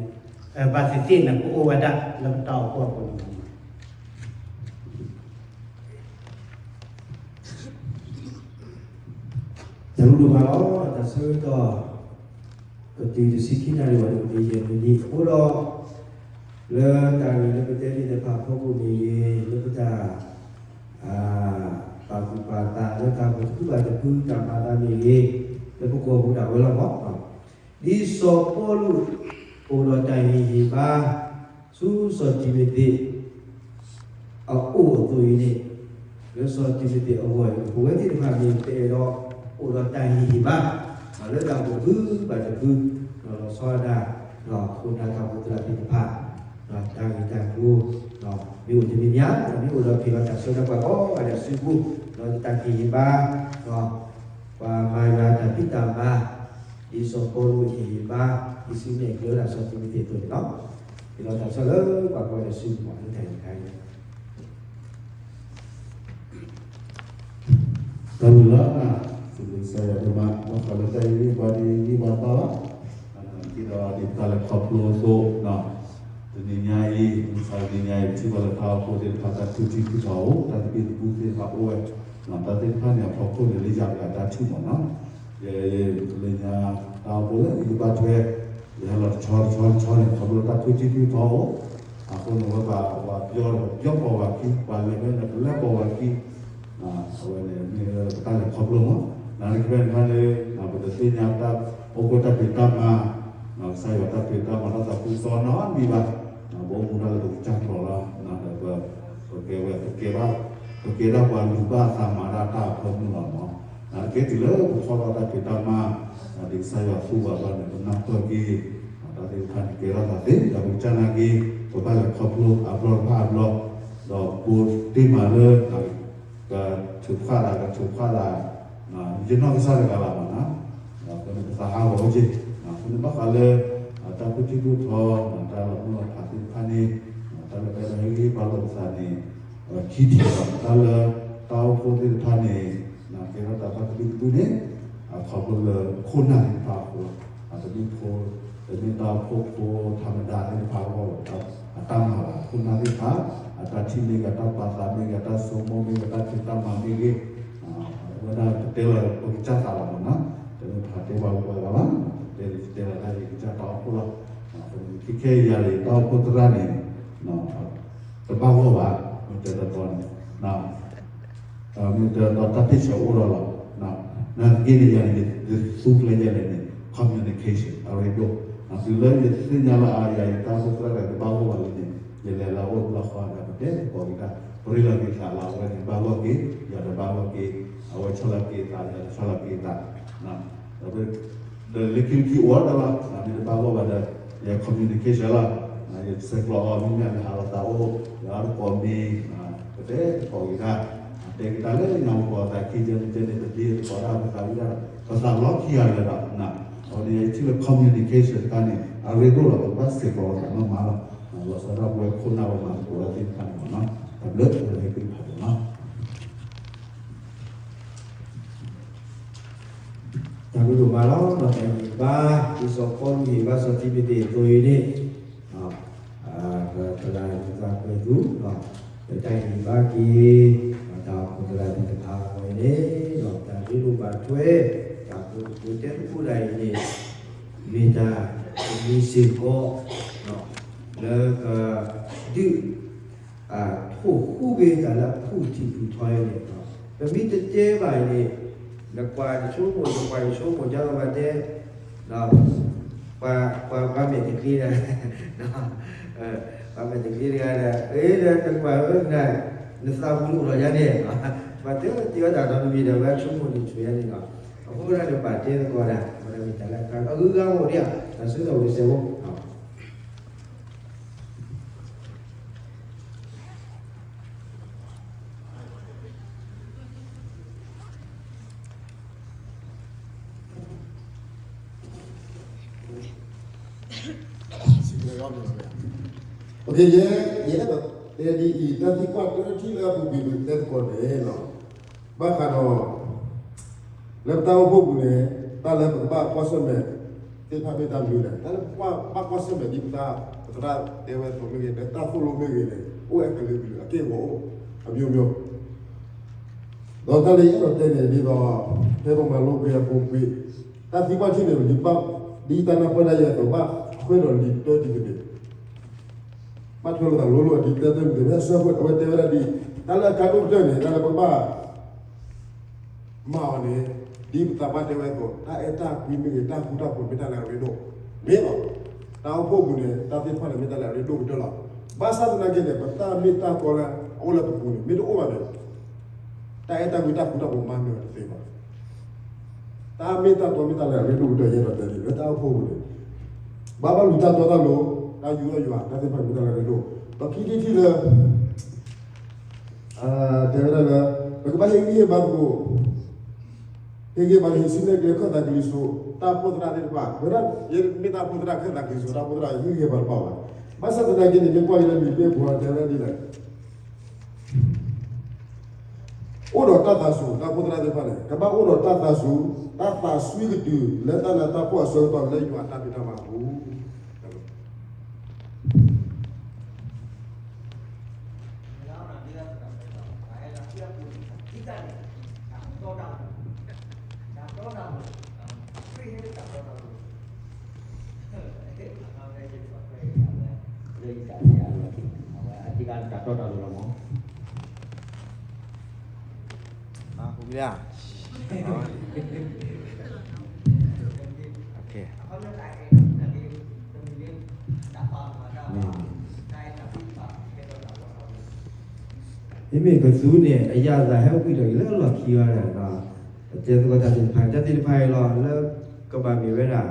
ဘၣ်သ့ၣ်သ့ၣ်န့ၣ် ကအိၣ်ဝဲဒၣ်လၢပတၢ်အိၣ်ဖှိၣ်အပူၤန့ၣ် တၢ်မူဒိၣ်မးလီၤ. တၢ်ဆၢကတီၢ် ကတုၤတဆံခံနၣ်ရံၣ်ဝဲတကယဲၢ်မံးနံးအဃိဒီး လၢတၢ်ဂ့ၢ်လၢပတဲသ့ၣ်တဖၣ်အဖီခိၣ်မ့ၢ်ဂ့ၤ, လၢပတၢ် ပာ်သူၣ်ပာ်သးလၢတၢ်အိၣ်ဖှိၣ်တဖုဘၣ်တဖု တၢ်မၤသးမ့ၢ်ဂ့ၤ, လၢပကိာ်ပူၤဒၣ်ဝဲလီၤမး. ဒ်စီၤပီလူး အိၣ်ဒီးတၢ်ဟ့ၣ်ဂံၢ်ဟ့ၣ်ဘါ ဆူစီၤတံၤမသ့း အအိၣ်အသိးအံၤန့ၣ်, လၢစီၤတံၤမသ့းအဂီၢ်အံၤ ပဝဲသ့ၣ်တဖၣ်မ့ၢ်ပအဲၣ်ဒိး အိၣ်ဒီးတၢ်ဟ့ၣ်ဂံၢ်ဟ့ၣ်ဘါ လၢတၢ်အိၣ်ဖှိၣ်တဖုဘၣ်တဖု ဒီးလီၤဆီဒၣ်တၢ် ဒီးခိၣ်နၢ်တၢ်အိၣ်ဖှိၣ်သရၣ်သ့ၣ်တဖၣ် ဒီးတၢ်ဂ့ၢ်တၢ်ကျိၤ ဒီးမ့ၢ်အိၣ်တမံၤမံၤ ဒီးမ့ၢ်အိၣ်ဒီးဖံးလီၤတၢ်ဆၢတၢ်ပှၤကိးဂၤဒဲးအစုပူၤ ဒီးတၢ်ဟ့ၣ်ဂံၢ်ဟ့ၣ်ဘါ ဒီး ပှၤမၤယွၤတၢ်ဖံးတၢ်မၤ ဒ်စီၤပီလူးဟ့ၣ်ဂံၢ်ဟ့ၣ်ဘါ ဒ်ဆူမဲာ်ကျၢၤဒၣ်စီၤတံၤမသ့းအသိးန့ၣ်လီၤ. ဒီးတၢ်ဆၢလၢပှၤကိးဂၤဒဲးစုပူၤလၢတၢ်ဂ့ၢ်တခါအံၤ တၢ်ဘျုးလီၤ. စံးဘျုးကစၢ်ယွၤဒိၣ်မး ဘၣ်ဃးလၢတၢ်အံၤ ပှၤဒ်ယံၤဘၣ်ဘၣ်လီၤ. ဒီးဒ်ပတၢ်လဲၤခီဖျိအသိး တနံၤညါအံၤ မုၢ်ဆါတနံၤညါအံၤ ပထံၣ်ဘၣ်လၢတၢ်အိၣ်ဖှိၣ်သ့ၣ်တဖၣ် တၢ်ဖုထံဖုထီအိၣ် တၢ်သဘံၣ်သဘုၣ်သ့ၣ်တဖၣ်အိၣ်ဝဲ တၢ်သ့ၣ်တဖၣ်န့ၣ် အဖီခိၣ်န့ၣ် လၢယၤတဂၤတၢ်ထံၣ်မးနီၤ ယဲ လၢညါ တၢ်အိၣ်ဖှိၣ်လၢယဘၣ်ထွဲ ယဟဲလီၤတဆီတဆီတဆီန့ၣ် ခီဖျိတၢ်ဖုထံဖုထီအိၣ် အဃိန့ၣ် ဝဲဘၣ်ပှၤပျီဒီးပပျီပိာ်ဝဲခံ ပှၤလဲၤဝဲန့ၣ် ပလဲၤပိာ်ဝဲခံ အဝဲန့ၣ်မ့ၢ်လၢပတၢ်လဲၤခီဖျိမး နတခါန့ၣ် ပတသ့ၣ်ညါတၢ်အိၣ်ဖှိၣ်တၢ်ဖံးတၢ်မၤ ကစၢ်ယွၤတၢ်ဖံးတၢ်မၤတၢ်သးခုကစီၣ်နီတမံၤဘၣ် ပအိၣ်မူဒၣ်လၢပကစၢ်ကျိၤလီၤ ဒီးပကဲဝဲ ပကဲဒၣ် ပကဲဒၣ်ပှၤလူၤဘၣ်အသးမၤဒၣ်တၢ်အဖၢမုၢ်လီၤမး နာ်က့တုၤလၢပခီဖျိတၢ်ဖံးတၢ်မၤ ဒ်ကစၢ်ယွၤသူဘၣ်ဘၣ်န့ၣ် ပနၢ်ပၢၢ်က့ၤ တၢ်သ့ၣ်တဖၣ်န့ၣ်ကဲထီၣ်သးသ့ ဒီးပကစၢ်နာ်က့ ပဘၣ်လဲၤခီဖျိအါဘျီတဖၣ်အါဘျီ ဒီးပူတ့ၢ်မးလၢ ကထုးဖှၣ်သး ကထုးဖှၣ်သး ယနီၢ်ကစၢ်တဂၤလီၤမးနီၤ ဒီးပသးဟးဂီၤဝဲက့ၤ အဃိန့ၣ်ဘၣ်ဃးလၢ တၢ်ဖုထံဖုထီ တၢ်လီၤမုၢ်လီၤဖးသ့ၣ်တဖၣ်န့ၣ် တၢ်လၢပအဲၣ်ဒိးဟ့ၣ်ဂံၢ်ဟ့ၣ်ဘါလိာ်ပသးန့ၣ် ခံထံၣ်ဒီး တၢ်လၢ တၢ်အိၣ်ဖှိၣ်သ့ၣ်တဖၣ်န့ၣ် ကဲထီၣ်တၢ်ဘၣ်သဘံၣ်သဘုၣ်န့ၣ် အခီဖျိလၢခိၣ်နၢ်သ့ၣ်တဖၣ်အဃိလီၤ တမ့ၢ်ဖိ တမ့ၢ်တၢ်အိၣ်ဖှိၣ်ဖိထးမဒါသ့ၣ်တဖၣ်အဂီၢ် အတၢ်မၤဘၣ် ခိၣ်နၢ်သ့ၣ်တဖၣ် အတၢ်ထံၣ်မ့ၢ်ဂ့ၤ တၢ်ပာ်သးမ့ၢ်ဂ့ၤ တၢ်ဆိကမိၣ်မ့ၢ်ဂ့ၤ တၢ်ဖံးတၢ်မၤမ့ၢ်ဂ့ၤ အဝဲဒၣ်ပတဲလီၤပကစၢ်သးလီၤမးနီၤ တမ့ၢ်ပှၤတဲပှၤဂၤဘၣ် တဲလၢယတဲလီၤတၢ်ယကစၢ်တၢ်အိၣ်ဖှိၣ်လီၤ ခဲခဲအံၤယၤန့ၣ် တၢ်အိၣ်ဖှိၣ်သရၣ်န့ၣ် တဘၣ်ဂီၢ်ဘၣ် မ့ၢ်တဲတတီန့ၣ် မ့ၢ်တဲတတီတၢ်ဖ့ၣ်ဆၢအိၣ်ဒီးလီၤ နာ်သက့န့ၣ် ယၤန့ၣ် ယသူကျဲယဲလဲၣ်န့ၣ် communication အရ့ဒိၣ် တုၤလၢယသ့ၣ်ညါလၢအယၤအံၤ တၢ်အိၣ်ဖှိၣ်သရၣ်တဂၤတဘၣ်ဂီၢ်ဘၣ်လံန့ၣ် ယလဲၤလၢအအိၣ်တဘျီဃီဒီး ပတဲသကိးက့ၤတၢ် ပရ့လိာ်က့ၤသးလၢအဝဲန့ၣ် ဘၣ်ဂီၢ်က့ၤ ယၤတဘၣ်ဂီၢ်က့ၤ အဝဲဆီၣ်လီၤက့ၤသး ယၤတဆီၣ်လီၤက့ၤသး ဒီးလၢခံခံအိၣ်ဒီးလီၤ မ့ၢ်တဘၣ်ဂီၢ်ဘၣ်ဒီး ယ communication လီၤ ယဆဲးကျိးအီၤ မ့မ့ၢ်လၢဟးလီၤသးအိၣ် ယအါတကိးမ့ၢ် ပတဲသကိးက့ၤတၢ် တဲက့ၤတၢ်လၢညါပကိးသးခံ ကဲန့ၣ်ကဲန့ၣ် တဒ့သကိးတၢ် ပသးဝံၣ်ဒၣ်ဒီး ပသးလီၤခံဂၤလၢၤဒီး အဝဲန့ၣ်ယထံၣ်လၢ communication တခါန့ၣ် အရ့ဒိၣ်လီၤ ပကဘၣ်ဆဲးကျိးသးနီၢ်မးလီၤ လီၤဆီဒၣ်ပဝဲခိၣ်နၢ်ပမၤသကိးတၢ်သ့ၣ်တဖၣ်န့ၣ်မးနီၤ တၢ်ဘျုးလၢဟဲက့ၤဖးဒိၣ်နီၤ တၢ်ဘျုးဒိၣ်မးလီၤ ဒီးတၢ်ဟ့ၣ်ဘါ ဒ်စီၤပီလူးဟ့ၣ်ဘါစီၤတံၤမသ့းအသိးအံၤန့ၣ် ပလၢနသးကွဲးသူ လၢတၢ်ဟ့ၣ်ဘါက့ၤ ပသရၣ်သ့ၣ်တဖၣ်အဂီၢ်အံၤန့ၣ် တၢ်ရ့လိာ်ဘၣ်ထွဲ တၢ်ကတဲသကိးတၢ်အံၤန့ၣ် မ့ၢ်တၢ်တမံၤစ့ၢ်ကီး လၢကဒုး ထိၣ်ဃူက့ၤတၢ်လၢအဖုၣ်ထံၣ်ဖုၣ်ထီအံၤန့ၣ် ပမ့ၢ်တတဲဘၣ်အံၤန့ၣ် နကွၢ်နဆိကမိၣ် နကွၢ်နဆိကမိၣ် ကဘၣ်တဲ ပှၤ ပှၤမဲာ်တကျ့တဂၤ ပှၤမဲာ်တကျ့တဂၤဒီး အ့ဒီးနကွၢ်ဝဲ နသးပူၤအိၣ်ထီၣ်ယါန့ၣ် ပှၤတဲတ့ၢ်ဝဲတၢ်ဒီးနမံၤဒီး ဝဲဆိကမိၣ်န့ၣ်ဆိၣ်ယါန့ၣ်လီၤ. အဃိဒၣ်န့ၣ် ပာ်တဲသကိးဒၣ် မ့ၢ်တၢ်လၢအဂုၤအဂၤအိၣ်ဒံးဧါ တၢ်ဆၢကတီၢ်အိၣ်တစဲးဖိ ယဲ ယအဲၣ်ဒိးတဲဒ်အံၤ တၢ်သံကွၢ်တထံၣ်လၢအပူၤကွံာ် ပတဲသကိးန့ၣ်လီၤ. ဘၣ်ဃးဒီး လၢပတၢ်အိၣ်ဖှိၣ်ပူၤန့ၣ် တၢ်လၢပကဘၣ်ကွၢ်ဆၢၣ်မဲာ်သ့ၣ်တဖၣ်မ့ၢ်တၢ်မနုၤလဲၣ်. တၢ်လၢပကဘၣ်ကွၢ်ဆၢၣ်မဲာ်ဒ်ပတၢ် ပသရၣ်တဲဝဲအသိးမ့ၢ်ဂ့ၤ လၢတၢ်သိၣ်လိမ့ၢ်ဂ့ၤန့ၣ် အိၣ်ဝဲအကလုာ်ကလုာ် အက့ၢ်အဂီၤအိၣ် အမျိုးမျိုး ဒီးတၢ်လၢယအဲၣ်ဒိးတဲန့ၣ် ဒ်သိး ဖဲပမၤလိက့ၤအပူၤကွံာ် တၢ်သံကွၢ်ထံၣ်န့ၣ် ဒ်တၢ်နၢ်ပၢၢ်ဒၣ်ယဲအသိး ဘၣ်ထွဲဒီးလံာ်တၢတံၤသဘ့ၣ် ဘၣ်ထွဲလိာ်သးလိၤလိၤ အဒ်တၢတၢတံၤသဘ့ၣ် ဖဲအဆၢဖိ အဝဲတဲဝဲဒၣ်ဒ် တၢ်လၢအကါဒိၣ်ကတၢၢ်န့ၣ် တၢ်လၢပကဘၣ် မၤအီၤန့ၣ် ဒ်ပသးပှၢ်တဲဝဲအသိး တၢ်အဲၣ်တၢ်ကွံမ့ၢ်ဂ့ၤ တၢ်ဃူတၢ်ဖိးမ့ၢ်တၢ်လၢအရ့ဒိၣ် မ့ၢ်လီၤ. တၢ်အိၣ်ဖှိၣ်ပူၤန့ၣ် တၢ်သ့ၣ်တဖၣ်န့ၣ် မ့ၢ်တၢ်လၢအရ့ဒိၣ်ကတၢၢ်လီၤ. ဘၣ်ဆၣ်သနာ်က့န့ၣ် ပတၢ်မ့ၢ်တၢ်တီလၢအအိၣ်လၢပပူၤန့ၣ် မ့ၢ်တအိၣ်ဘၣ်န့ၣ် တၢ်အဲၣ်တၢ်ကွံတၢ်ဃူတၢ်ဖိးမၤနၢၤတသ့ဘၣ်. တၢ်မ့ၢ်တၢ်တီမ့ၢ်တၢ်လၢအရ့ဒိၣ်ကတၢၢ် ယအဲၣ်ဒိးတဲန့ၣ် လၢတၢ်အိၣ်ဖှိၣ်ပူၤန့ၣ် ဘၣ်ဘၣ်လူၤတၢ်တီတၢ်လိၤ တၢ်ယူးယီၣ်ယွၤ တၢ်သ့ၣ်တဖၣ်မ့ၢ်တၢ်လၢအရ့ဒိၣ် ဒီးခံထံၣ်တထံၣ်လၢ တဲဝဲဒၣ်လၢ ပကဘၣ်ဟ့ၣ်ဂံၢ်ဟ့ၣ်ဘါသကိး ဟ့ၣ်ဂံၢ်ဟ့ၣ်ဘါလၢဟံးစုနဲၣ်ကျဲ ခၢၣ်သးကလံၤစိး တၢ်အိၣ်ဖှိၣ်သရၣ်သ့ၣ်တဖၣ် ဝဲဒၣ် ယမ့ၢ်တၢ်အိၣ်ဖှိၣ်သရၣ် ခၢၣ်သးကလံၤစိး တၢ်အိၣ်ဖှိၣ်သရၣ် ယဟ့ၣ်ဂံၢ်ဟ့ၣ်ဘါတဖၣ်ဘၣ်. ဘၣ်ဆၣ်သနာ်က့န့ၣ် မ့ၢ်ကွၢ်က့ၤလၢလံာ်ဘ့ၣ်ပူၤ တဲဝဲဒၣ်ဒ်လဲၣ် အိၣ်ဒီးတၢ်သးစူၤ တၢ်အိၣ်ဖှိၣ်သရၣ်သ့ၣ်တဖၣ်န့ၣ် ကဘၣ်အိၣ်ဒီးတၢ်သးစူၤ တၢ်သးစွံကတုၤ လၢတၢ်နးတၢ်ဖှီၣ်အဆၢကတီၢ် လၢယွၤအတၢ်ဖံးတၢ်မၤအပူၤ လၢယတၢ်တဲအလီၢ်ခံ အဝဲအဓိကတၢ်တီတၢ်လိၤလီၤမး မ့မ့ၢ်ကသူန့ၣ် အယၣ်သးဟဲဝံၤဒီး ယလၢအလီၢ်ခံဝဲဒၣ် ပတဲသကိးတၢ်သ့ၣ်တဖၣ် တၢ်သ့ၣ်တဖၣ်အံၤလီၤ လၢကဘၣ်မ့ၢ်ဝဲဒၣ်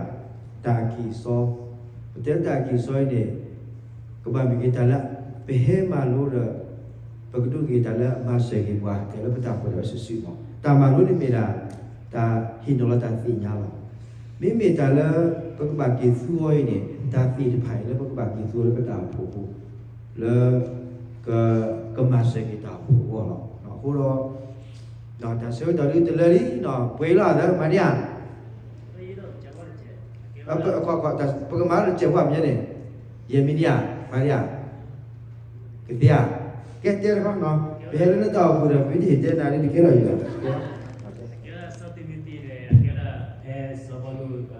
တၢ်အကံၢ်အစီ ပတဲတၢ်အကံၢ်အစီအံၤန့ၣ် ကဘၣ်မ့ၢ်က့ၤတၢ်လၢ ပဟဲမၤလိဒီး ပကဒိးက့ၤတၢ်လၢအမၤစၢၤက့ၤပှၤ ကဲလၢပတၢ်ပှဲၤဒီးစုာ်စုာ်မး တၢ်မၤလိန့ၣ်မ့ၢ်ဒၣ် တၢ်ဟ့ၣ်နီၤလီၤတၢ်သ့ၣ်ညါလီၤ. မ့မ့ၢ်တၢ်လၢ ပကဘၣ်က့ၤသူအီၤအံၤန့ၣ် တၢ်သ့ၣ်တဖၣ်အံၤလၢပကဘၣ်က့ၤသူအီၤလၢပတၢ်အိၣ်ဖှိၣ်အပူၤ လၢ က ကမၤစၢၤက့ၤတၢ်အိၣ်ဖှိၣ်အဂီၢ်လီၤ. အဃိဒီး တၢ်ဆၢကတီၢ်ဒ်တလၢလံ ပှဲၤလီၤလၢမၤန့ၢ်ဧါ ပကမၤလၢတစဲးဖိမ့ၢ်န့ၣ် ယဲၢ်မံးနံး မၤန့ၢ်ဧါ ကသ့ဧါ ကဲတဲတခီနီၤ ပဟဲလၢနတၢ်အိၣ်ဖှိၣ်ဒီး ပမ့ၢ်တဟ့ၣ်တဲနၤန့ၣ် နကဲထီၣ်ယံၤလီၤ ကဲ စီၤတံၤမသ့းန့ၣ် အကဲဒၣ် ဖဲစီၤပီလူး ပ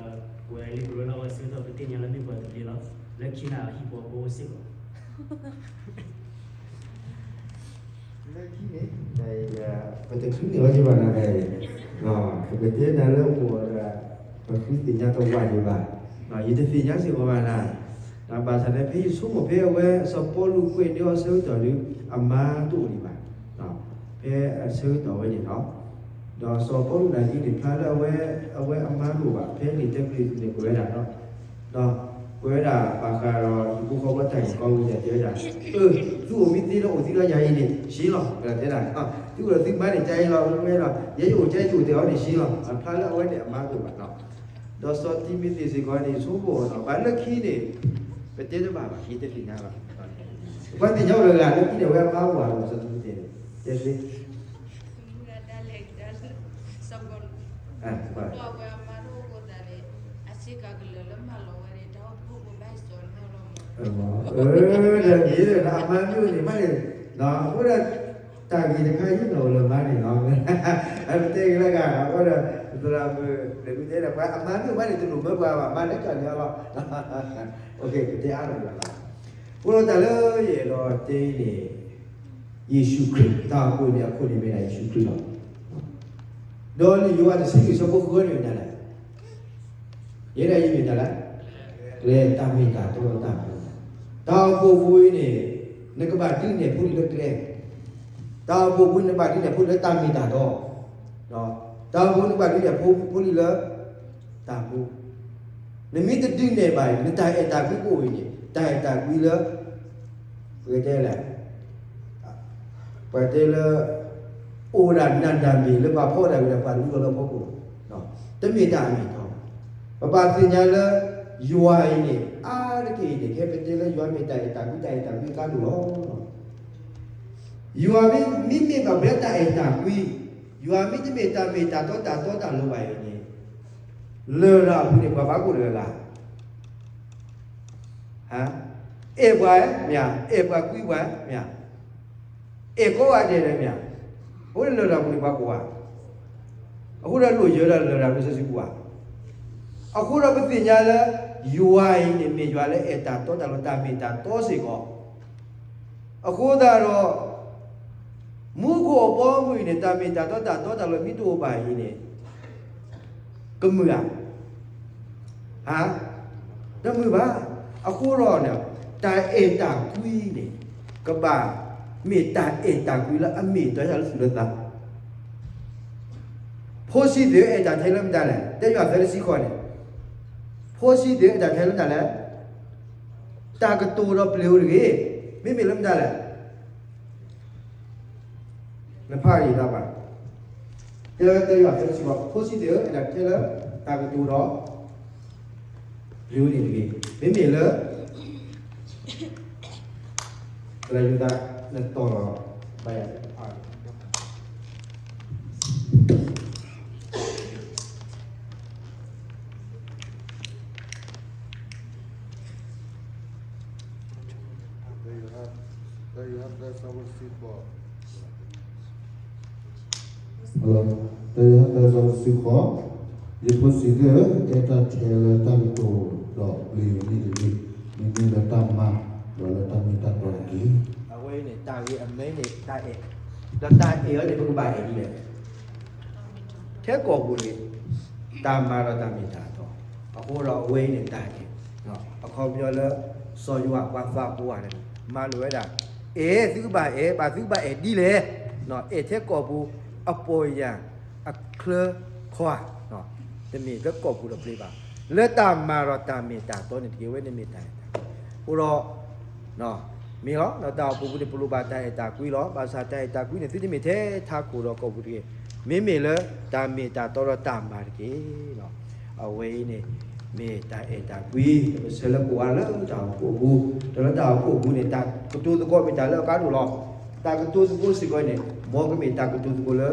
ဝဲလံာ်ကရၢလီၤဝဲဆၢကတီၢ် ပသ့ၣ်ညါလၢမ့ၢ်ပှၤတဘျ့လီၤ လၢခံန့ၣ် အဟံၣ်ဖိဃီဖိအိၣ်စ့ၢ်ကီး လၢခံန့ၣ် ပတချုးန့ၢ်အီၤက့ၤဘၣ်နၤ ပကတဲနၤလၢအိၣ်ဒီး ပဃုသ့ၣ်ညါတဝးဒံးဘၣ် ယတသ့ၣ်ညါစ့ၢ်ကီးဘၣ်နၤ ဘၣ်ဆၣ်န့ၣ် ဖဲယဆိကမိၣ်ဖဲအဝဲစီၤပီလူးကွဲးန့ၢ်အီၤဆၢကတီၢ်ဒီး အမါတအိၣ်ဒံးဘၣ် ဖဲအဆၢကတီၢ်ဝဲန့ၣ်လီၤ ဒီးစီၤပီလူးနာ်က့န့ၣ် ဖျါလၢအဝဲ အဝဲအမါတအိၣ်ဘၣ် ဖဲန့ၣ်တၢ်ကလုၢ်န့ၣ်ကွဲးဝဲဒၣ်ဒီး ဒီးကွဲးဝဲဒၣ်ဘၣ်ဃးဒီးဟံၣ်ဖိဃီဖိတၢ်ဂ့ၢ်ကီဝဲန့ၣ် တဲဝဲဒၣ် အၢ သုအိၣ်မံသ့လၢအိၣ်သံလၢညါအံၤန့ၣ် ဆ့လီၤ ပှၤတဲဒၣ် သုအိၣ်ဒီးသုမါန့ၣ် ကါအံၤလီၤ ဝဲဒီး ယဲယအိၣ်ကါယအိၣ်တဲအီၤန့ၣ် ဆ့လီၤ ဖျါလၢအဝဲန့ၣ်အမါတအိၣ်ဘၣ်နီၤ ဒီးစီၤတံၤမသ့းစ့ၢ်ကီးန့ၣ် ဆိကမိၣ်နီၤ ဘၣ်လၢခံန့ၣ် ပတဲတဘၣ်ဘၣ် ယတသ့ၣ်ညါဘၣ် ပှၤသ့ၣ်ညါအိၣ်လၢဂၤလၢခံန့ၣ် အဝဲအမါအိၣ်ဘၣ်လီၤ စီၤတံၤမသ့းန့ၣ် တဲသ့ အၢ ဒီးမ့ၢ်လၢအမါမ့ၢ်အိၣ်န့ၣ် ဘၣ်န့ၣ် ဒီးအဃိဒီး တၢ်ဂ့ၢ်တခါယနီၢ်အိၣ်လၢမါန့ၣ်လီၤ. ပတဲက့ၤလၢဂၤ အဃိဒီး သရၣ်မုၣ် လဲၤကွံတဲဒီး ပှၤအမါမ့ၢ်ဘၣ်န့ၣ် တလိၣ်မၢပှၤဘၣ် မါလဲၤကီၢ်န့ၣ်အလီၢ်. ပတဲအါလီၤလီၤ. အဃိဒီးတၢ်လၢယအဲၣ်ဒိးတဲန့ၣ် ယ့ၣ်ၡူးခရံာ် တၢ်အိၣ်ဖှိၣ်န့ၣ်အခိၣ်န့ၣ်မ့ၢ်ဒၣ်ယ့ၣ်ၡူးခရံာ်လီၤ. ဒီးလၢယိၤဟၣ်တဆံလွံၢ်ဆၢဖိဃုန့ၣ်မ့ၢ်ဒၣ်လဲၣ် ယဲဒၣ်ယမ့ၢ်တၢ်လဲၣ်, ကျဲတၢ်မ့ၢ်တၢ်တီတၢ်မူ, တၢ်အိၣ်ဖှိၣ်ပူၤအံၤန့ၣ် နကဘၣ်ဒုးနဲၣ်ဖိလံၤလၢကျဲ, တၢ်အိၣ်ဖှိၣ်ပူၤနဘၣ်ဒုးနဲၣ်ဖိလံၤလၢတၢ်မ့ၢ်တၢ်တီ, တၢ်အိၣ်ဖှိၣ်နဘၣ်ဒုးနဲၣ်ဖိလံၤလၢ တၢ်မူ, နမ့ၢ်တဒုးနဲၣ်ဘၣ်အံၤ နတၢ်အဲၣ်တၢ်ကွံကအိၣ်အံၤန့ၣ် တၢ်အဲၣ်တၢ်ကွံလၢ ပကတဲလဲၣ် ပှၤတဲလၢ အိၣ်ဝဲဒၣ်နၢ်တၢ်မ့ၢ်လၢပှၤဖီဒၣ်ဝဲဒၣ်ပှၤတဝံၤလီၤလၢဖီခိၣ်, တမ့ၢ်တၢ်အမ့ၢ်အတီဘၣ်. ပဘၣ်သ့ၣ်ညါလၢ ယွၤအံၤန့ၣ် အါတက့ၢ်အံၤန့ၣ် ခဲပတဲလၢယွၤမ့ၢ်တၢ်အဲၣ်တၢ်ကွံ တၢ်အဲၣ်တၢ်ကွံအကါဒိၣ်လီၤ. ယွၤမ့မ့ၢ်ဘၣ်ပှၤလၢတၢ်အဲၣ်တၢ်ကွံ, ယွၤမ့တမ့ၢ်တၢ်မ့ၢ်တၢ်တီတၢ်တီတၢ်လိၤဘၣ်အံၤန့ၣ် လရာ်ပူၤန့ၣ် ပှၤဘၣ်ကိၣ်တဂၤဂၤ အဲၣ်ပှၤမ့ၢ်ဧါ, အဲၣ်ပှၤကွံပှၤမ့ၢ်ဧါ, အဲၣ်ကိးဂၤဒဲးလၢမ့ၢ်ဧါ, အဃိန့ၣ်လရာ်ပူၤန့ၣ်ပှၤကိးဂၤ, အဃိဒီးလိၣ်ယၢၤဒီးလရာ်ပူၤလၢစီဆှံပူၤဧါ. အဃိဒီးပသ့ၣ်ညါလၢ ယွၤအံၤန့ၣ်မ့ၢ်ယွၤလၢအဲၣ်တၢ်တီတၢ်လိၤ တၢ်မ့ၢ်တၢ်တီစ့ၢ်ကီး အဃိသတးဒီး မူခိၣ်အဘီအမုၢ်အံၤန့ၣ် တၢ်မ့ၢ်တၢ်တီတၢ်တီတၢ်လိၤမ့ၢ်တအိၣ်ဘၣ်အံၤန့ၣ် ကမုာ်ဧါ, ဟါ, တမုာ်ဘၣ်. အဃိဒီးန့ၣ် တၢ်အဲၣ်တၢ်ကွံန့ၣ် ကဘၣ်မ့ၢ်တၢ်အဲၣ်တၢ်ကွံလၢအမ့ၢ်အတီလၢသူၣ်လၢသး ဖိဆံးသ့ၣ်အဲၣ်တၢ်ထဲလၢမတၤလဲၣ်, တဲယွၤသၢတဆံဃီန့ၣ်, ဖိဆံးသ့ၣ်အဲၣ်တၢ်ထဲလၢမတၤလဲၣ်, တၢ်ကတိၤဒီးပျ့ၤဧိၤတဂ့ၤ, မ့မ့ၢ်လၢမတၤလဲၣ်, နဖးအံၤတၢ်ဘၣ်, တဲတဲယွၤသၢတဆံဃီ, ဖိဆံးသ့ၣ်အဲၣ်တၢ်ထဲလၢ တၢ်ကတိၤဒီး ပျ့ၤဧိၤန့ၣ်တဂ့ၤ, မ့မ့ၢ်လၢ သရၣ်ယူသး နတီၢ်လီၤ ဘၣ်ယၤ တၢယိၤဟၣ်သၢဆၢဖိတဆံဃိး, ယဖိဆံးသ့ၣ်ဧၢ, အဲၣ်တၢ်ထဲလၢတၢ်ကတိၤဒီးပျ့ၤန့ၣ်တဂ့ၤ, မ့မ့ၢ်လၢတၢ်မၤ ဒီးလၢတၢ်မ့ၢ်တၢ်တီတက့ၢ်. အဝဲအံၤန့ၣ် တၢ်ဂ့ၢ်အမဲန့ၣ် တၢ်အဲၣ်, ဒီးတၢ်အဲၣ်အံၤန့ၣ် ပကဘၣ်အဲၣ်ဒ်လဲၣ် ထဲကိာ်ပူၤန့ၣ် တၢ်မၤဒီးတၢ်မ့ၢ်တၢ်တီ, အဃိဒီးအဝဲအံၤန့ၣ်တၢ်အဲၣ်, အခီပညီလၢ စီၤယိၤဟၣ်ပှၤသးပှၢ်န့ၣ် မၤလိာ်ဝဲဒၣ်, အဲၣ်သုကဘၣ်အဲၣ်, ဘၣ်သုကဘၣ်အဲၣ်ဒ်လဲၣ်, အဲၣ်ထဲကိာ်ပူၤ အပီၢ်ယၢ် အချၢခီဧါ, တမ့ၢ်လၢကိာ်ပူၤဒီးပျ့ၤဘၣ်, လၢတၢ်မၤဒီးတၢ်မ့ၢ်တၢ်တီန့ၣ်တက့ၢ်, အဝဲန့ၣ်မ့ၢ်တၢ်အဲၣ်တၢ်, အဃိဒီး မ့ၢ်လီၤ, တၢ်အိၣ်ဖှိၣ်ပူၤန့ၣ် ပလိၣ်ဘၣ်တၢ်အဲၣ်တၢ်ကွံလီၤ. ဘၣ်ဆၣ်တၢ်အဲၣ်တၢ်ကွံန့ၣ် သုတမ့ၢ်ထဲထးခိၣ်ဒီးကိာ်ပူၤတဂ့ၤ, မ့မ့ၢ်လၢတၢ်မ့ၢ်တၢ်တီဒီးတၢ်မၤတက့ၢ်. အဝဲအံၤန့ၣ် မ့ၢ်တၢ်အဲၣ်တၢ်ကွံ ပဆၢလၢကိးဂၤလၢတၢ်အိၣ်ဖှိၣ်ပူၤ, ဒီးလၢတၢ်အိၣ်ဖှိၣ်ပူၤန့ၣ် တၢ်ကတိၤသကိးမ့ၢ်တၢ်လၢအကါဒိၣ်လီၤ. တၢ်ကတိၤသကိးစ့ၢ်ကီးန့ၣ် မ်ကမ့ၢ်တၢ်ကတိၤသကိးလၢ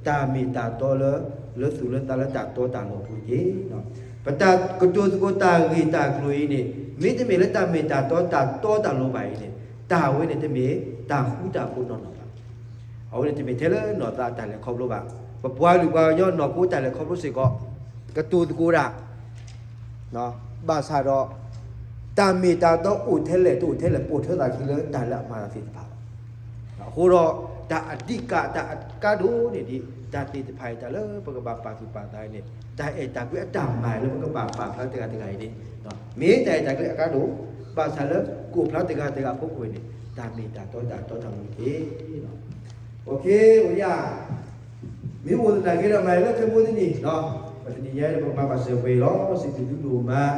တၢ်မ့ၢ်တၢ်တီလၢ လၢသူၣ်လၢသးလၢတၢ်တီတၢ်လိၤအပူၤတက့ၢ်. ပတၢ်ကတိၤသကိးတၢ်ဂ့ၢ်တၢ်ကျိၤအံၤန့ၣ် မ့တမ့ၢ်လၢတၢ်မ့ၢ်တၢ်တီတၢ်တီတၢ်လိၤဘၣ်အံၤန့ၣ် တၢ်ဝဲန့ၣ်တမ့ၢ်တၢ်ဃူတၢ်ဖိးနီၢ်နီၢ်ဘၣ်. အဝဲန့ၣ်တမ့ၢ်ထဲလၢနီၢ်သးတၢ်လဲၤခီဖျိဘၣ်. ပပှၤလုၢ်ပှၤကညီနီၢ်ခိတၢ်လဲၤခီဖျိစ့ၢ်ကီး ကတိၤသကိးတၢ် ဘၣ်ဆၣ်ဒီး တၢ်မ့ၢ်တၢ်တီအိၣ်ထဲလဲၣ်တအိၣ်ထဲလဲၣ် ပိာ်ထွဲသးခံလၢတၢ်လၢအမၤတၢ်သ့ၣ်တဖၣ်လီၤ. အဃိဒီး တၢ်အဓိက တၢ်အကါဒိၣ်န့ၣ်ဒ် တၢ်သ့ၣ်တဖၣ်အံၤ တၢ်လၢပကဘၣ်ပာ်သူၣ်ပာ်သးန့ၣ် တၢ်အဲၣ်တၢ်ကွံအတၢ်မၤလၢပကဘၣ်ပာ်ဖျါတဂၤတဂၤအံၤန့ၣ် မ့ၢ်တၢ်အဲၣ်တၢ်ကွံအကါဒိၣ် ဘၣ်ဆၣ်လၢကအိၣ်ဖျါတဂၤတဂၤအဖီခိၣ်န့ၣ် တၢ်မ့ၢ်တၢ်တီတၢ်တီတၢ်လိၤတက့ၢ်. အိၣ်ခ့ အိၣ်ယၤ မ့ၢ်အိၣ်သနာ်က့ဒီး မၤလၢခဲမိၢ်တနံၤ ပတနံၤညါန့ၣ် ပကမၤဘၣ်စၢၤပှဲၤလီၤ. စံးဘျုးသုဒိၣ်မး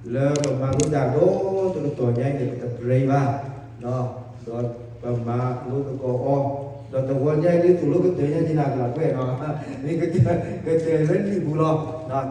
လၢပမၤလိတၢ်ဒီတကတီၢ်ညါအံၤန့ၣ် ပတပြဲဘၣ် ဒီးပမၤလိသကိးအီၤ ဒီးတဂီၤညါအံၤ ဒ်သိးလိကတၢၢ်ညါန့ၣ် နၢ်ကလီၤကွဲးဒီး မ့ၢ်ကတၢၢ်လၢနံၣ်ပူၤလီၤ. တၢ်